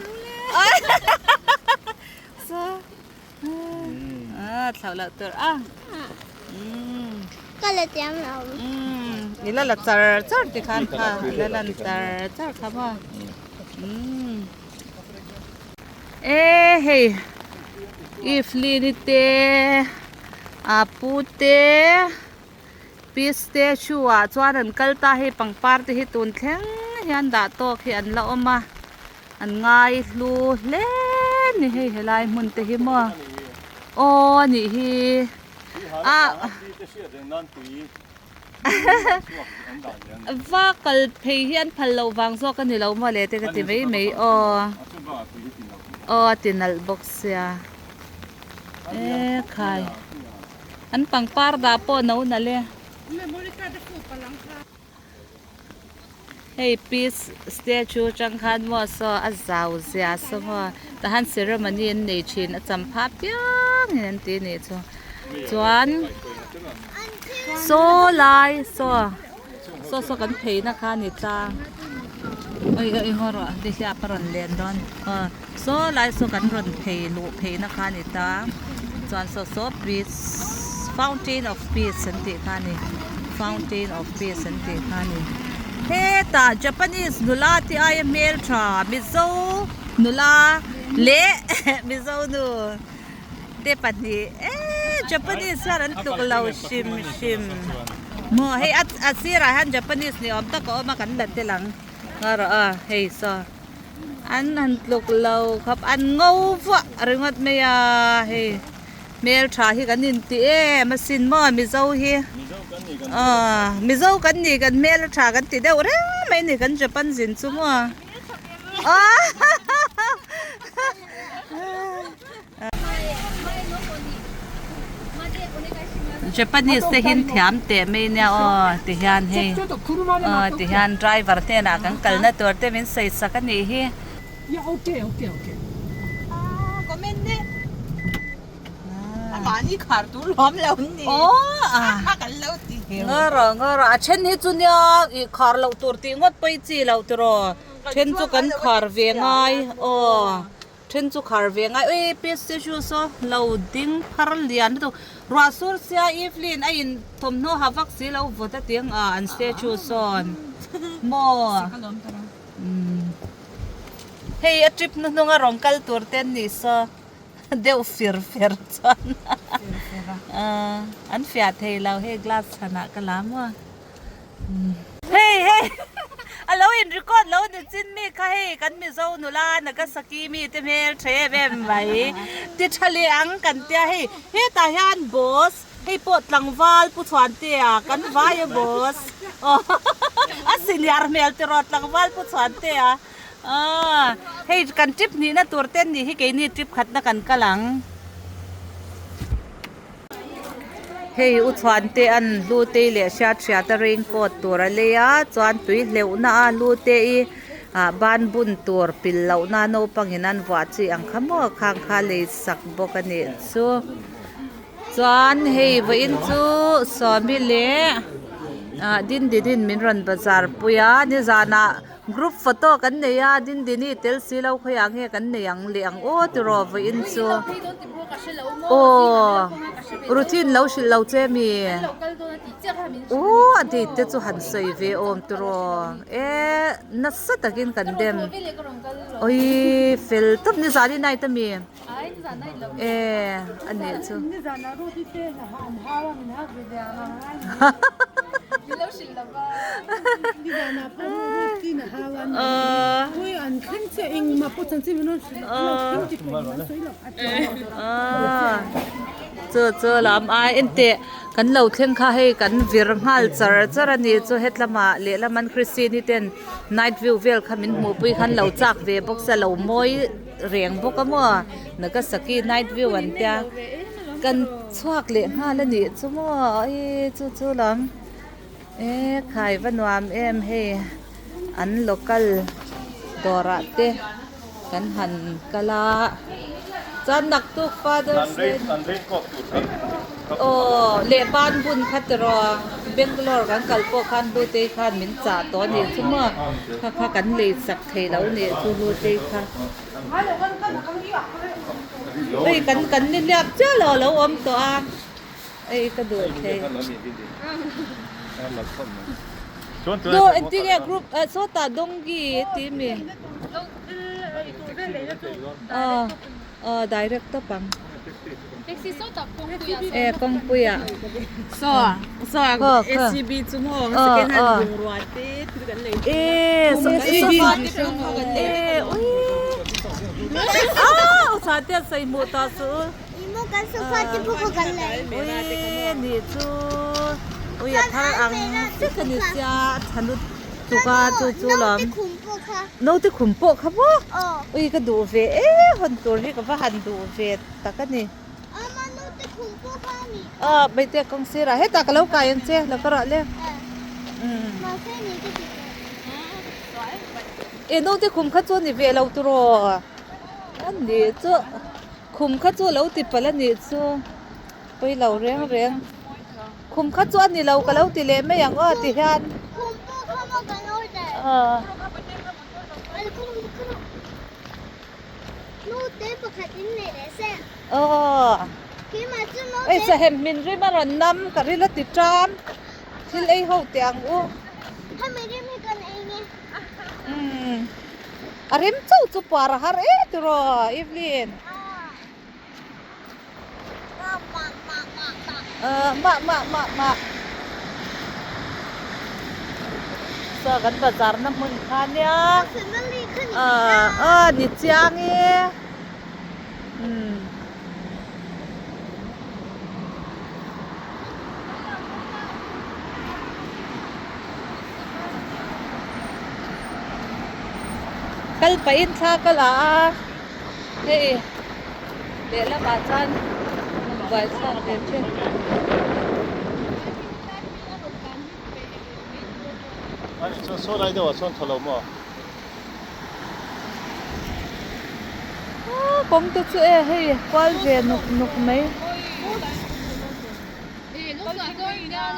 so ah thlauh loh tur a ka la tiam lo i la la char char tikhan kha i la lan char char kha maw E hei Evelyn te a pu te peace statue ah chuan an kal ta hei pangpar te hi tun thleng hian dah tawk hi an la awm a an ngai hlu hle ni hei helai hmun te hi maw aw a nih hi a. Va kal phei hi an phal loh vang zawk a ni lo maw le te ka ti mai mai aw aw a ti nalh bawk sia e khai an pangpar dah pawh no nalh e hei peace statue atang khan maw saw a zau zia saw maw tahan ceremony an nei thin a champha piang in an ti a nih chu chuan saw lai saw saw saw kan phei na kha a ni ta oi oi haw rawh nihliap a rawn len dawn aw saw lai saw kan rawn phei luh phei na kha a ni ta chuan saw saw peace fountain of peace an tih kha a ni. Fountain of Peace an tih kha a ni. Hetah Japanese nula te aia hmeltha Mizo nula leh Mizo nu te pahnih eee Japanese hian an tluk lo hrim hrim maw hei a sirah hian Japanese ni awm tak a awm a kan la tel ang nga rawh a hei saw an han tluk lo khawp an ngo vuah ringawt mai a hei. Hmeltha hi kan inti em asin maw Mizo hi aw Mizo kan ni kan hmel a tha kan ti deuh reng mai ni kan Japan zin chu maw Japanese te hin thiam teh mai nia aw ti hian hei aw ti hian driver hnenah kan kalna tur te min sawi sak a nih hi. Ngaw ngaw a then hi chu nia ih khar loh tur tih ngawt pawi chi loh tiraw then chu kan khar ve ngai aw then chu khar ve ngai ui statue saw lo ding phar lian lutuk ruah sur sia Evelyn a in thawmhnaw ha vak si lo vawt a ti ang a an statue sawn maw. Hei a trip hnuhnunga rawn kal tur te an nih saw deuh fir fer chuan an fiah thei lo hei glass chhanah ka la maw hei hei a lo in record lo ni chin mi kha hei kan Mizo nula Nagasaki mi te hmel tha em em mai ti tha leh ang kan tia hei hetah hian boss Hei pawh tlangval Pu Chhuantea kan vai a boss aw a senior hmel tiraw tlangval Pu Chhuantea aw hei kan trip hnihna tur te an nih hi keini trip khatna kan kal ang. Hei U Chhuante an Hlutei leh Hriat Hriata raincoat tur a lei a chuan tui hleuhna a Hlutei ah ban bun tur pil lohna naupangin an vuah chi ang kha maw khang kha lei sak bawk a nih chu. Chuan hei vawiin chu Sawmi leh ah Dindinin min rawn bazar pui a nizanah group photo kan nei a Dindini tel si lo khawiah nge kan nei ang leh ang aw tiraw vawiin chu aw routine lo hrilh lo che mi aw a date te chu han sawi ve awm tiraw e nasa takin kan dem awii fel tawp nizan night ami. E a nih chu. Chu chu lam ai enteh kan lo thleng kha hei kan vir nghal char char a nih chu hetlamah lehlam an Christine-i ten night view vel kha min hmuhpui khan lo chak ve bawk se lo mawi. reng bawk a maw Nagasaki night view an tia kan chhuak leh nghal a nih chu maw ih chu chu lam e khai va nuam em hei an local dawrah te kan han kal a chuan naktuk father's day aw leh ban bun kha tiraw Bangalore kan kal pawh khan Hlutei khan min chah tawh a nih chu maw kha kha kan lei sak thei lo nih chu Hlutei kha hei kan kan ni liap chiah lo a lo awm tawh a hei ka duh thei do engtin nge group ah sawtah dongi tih mi aw aw direct tawp ang. E kawngpuia Naute khum pawh kha maw ui ka duh ve em hawn tur hi ka va han duh ve. tak a ni. Aw hmeichhe kawng sirah hetah ka lo kai ang che lo ka rawh le e naute khum kha chu a ni ve lo tiraw a ni chu khum kha chu a lo ti palh a nih chu pawi lo reng reng khum kha chu a ni lo ka lo ti leh mai ang aw ti hian aw. Aw ei sahem min rim a rawn nam ka ril a ti ṭam. Thil ei ho teh ang u. Hemi rim hi kan ei nge. Umm. A rim chauh chu puar a har e tiraw Evelyn. Mah mah mah mah. Saw kan bazar na hmun kha nia. Aw ni chiang e. Umm. Kal pahin thla ka la a hei lehlamah chuan buaithlak ve thin. Kawng te chu e hei kual ve nuk nuk mai.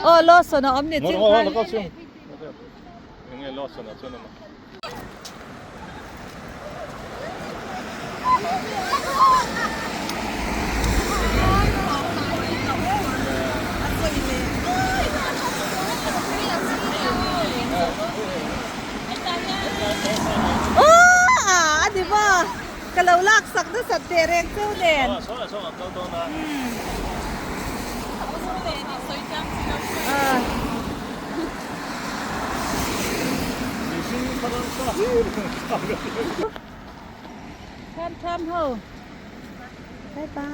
Aw Lawson a awm ni chin khan. Aw a ni maw ka lo lak sak nasat teh reng cheu nen. Tham tham ho. Bye bye.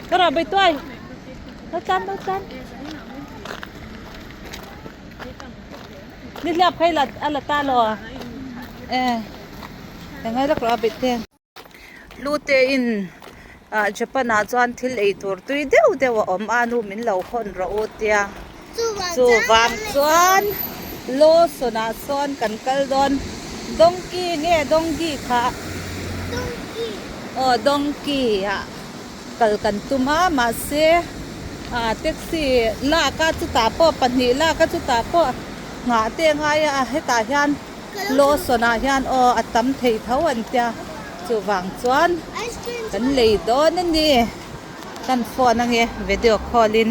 Ka ra bai tuai. Lo tlan lo tlan. Ni hliap khai la a la ta lo a. Eh. Engai lak lo a bit te. Lute in ah Japan ah chuan thil ei tur tui deuh deuh a awm a nu min lo hawn rawh u tia chuvang chuan Lawson ah sawn kan kal dawn donkey nge donkey kha aw donkey ah kal kan tum a mahse ah taxi lak a chutah pawh pahnih lak a chutah pawh nghah te a ngai a hetah hian. Lawson ah hian aw a tam thei tho an tia chuvang chuan kan lei dawn a ni kan phone ange video call in.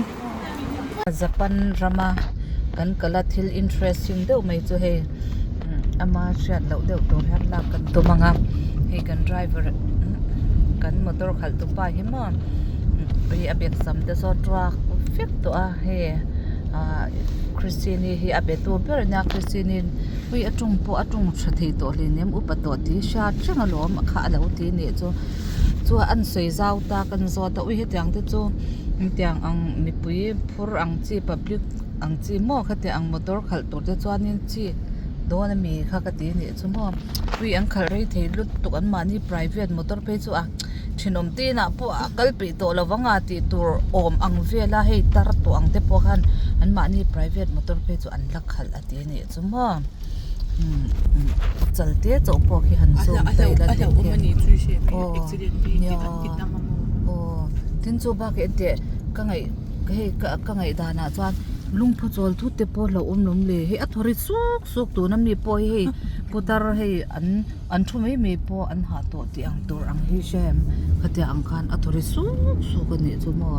Japan rama kan kala thil interesting deuh mai chu hei ama hriat loh deuh tur hian lak kan tum ang a hei kan driver kan motor khalh tu pa hi maw hei a bag sam te saw truak vek tawh a hei ah Christine-i hi a be tu ber a nia Christine-i Ui a tawng pawh a tawng tha thei tawh hleinem upa tawh tih hriat reng alawm a kha a lo ti nih chu chuan an sawi zau ta kan zawt a ui hetiang te chu hetiang ang mipui phur ang chi public ang chi maw khatiang ang motor khalh tur te chuanin chi dawn ami kha ka ti nih chu maw ui an khalh rei thei lutuk an mahni private motor phei chu a thenawm te inah pawh a kal peih tawh lo vang a tih tur awm ang vel a hei tar tawh ang te pawh khan an mahni private motor phei chu an la khalh a ti nih. Chu maw chal te chauh pawh khi han zawm ta ila tih khi aw nia aw tin chu bakah engteh ka ngaih hei ka ngaih danah chuan lungphu chawl thut te pawh hlauh awm lawm le hei a thaw ri suk suk tuna mi pawh hi hei putar hei an an thu mai mai pawh an hah tawh tih ang tur ang hi hre em khatiang ang khan a thaw ri suk suk a nih chu maw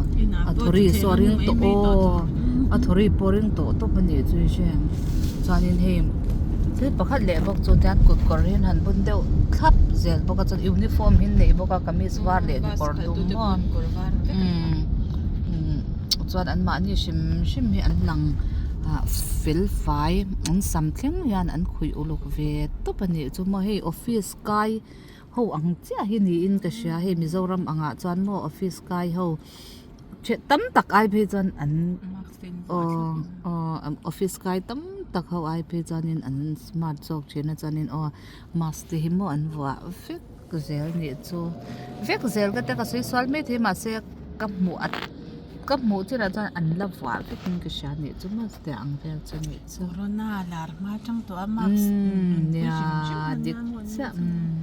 a thaw ri saw ring tawh aw a thaw ri pawh ring tawh tawp a nih chu i hre em chuanin hei thil pakhat leh bawk chu tian kut kawr hi an han bun deuh thlap zel bawk a chuan uniform hi an neih bawk a kamis var leh kekawr dum maw umm chuan an mahni hrim hrim hi an lang ah fel fai an sam thleng hian an khuih uluk ve tawp a nih chu maw hei office kai ho ang chiah hi niin ka hria hei Mizoram angah chuan maw office kai ho the tam tak ai phei chuan an aw aw office kai tam tak ho ai phei chuanin an smart zawk thin a chuanin aw mask te hi maw an vuah vek zel nih chu vek zel ka tia ka sawi sual mai thei mahse ka hmuh a ka hmuh chinah chuan an la vuah vek in ka hria nih chu maw chutiang ang vel chu nih chu Corona lar hma tang tawh a mask nia dik chiah umm.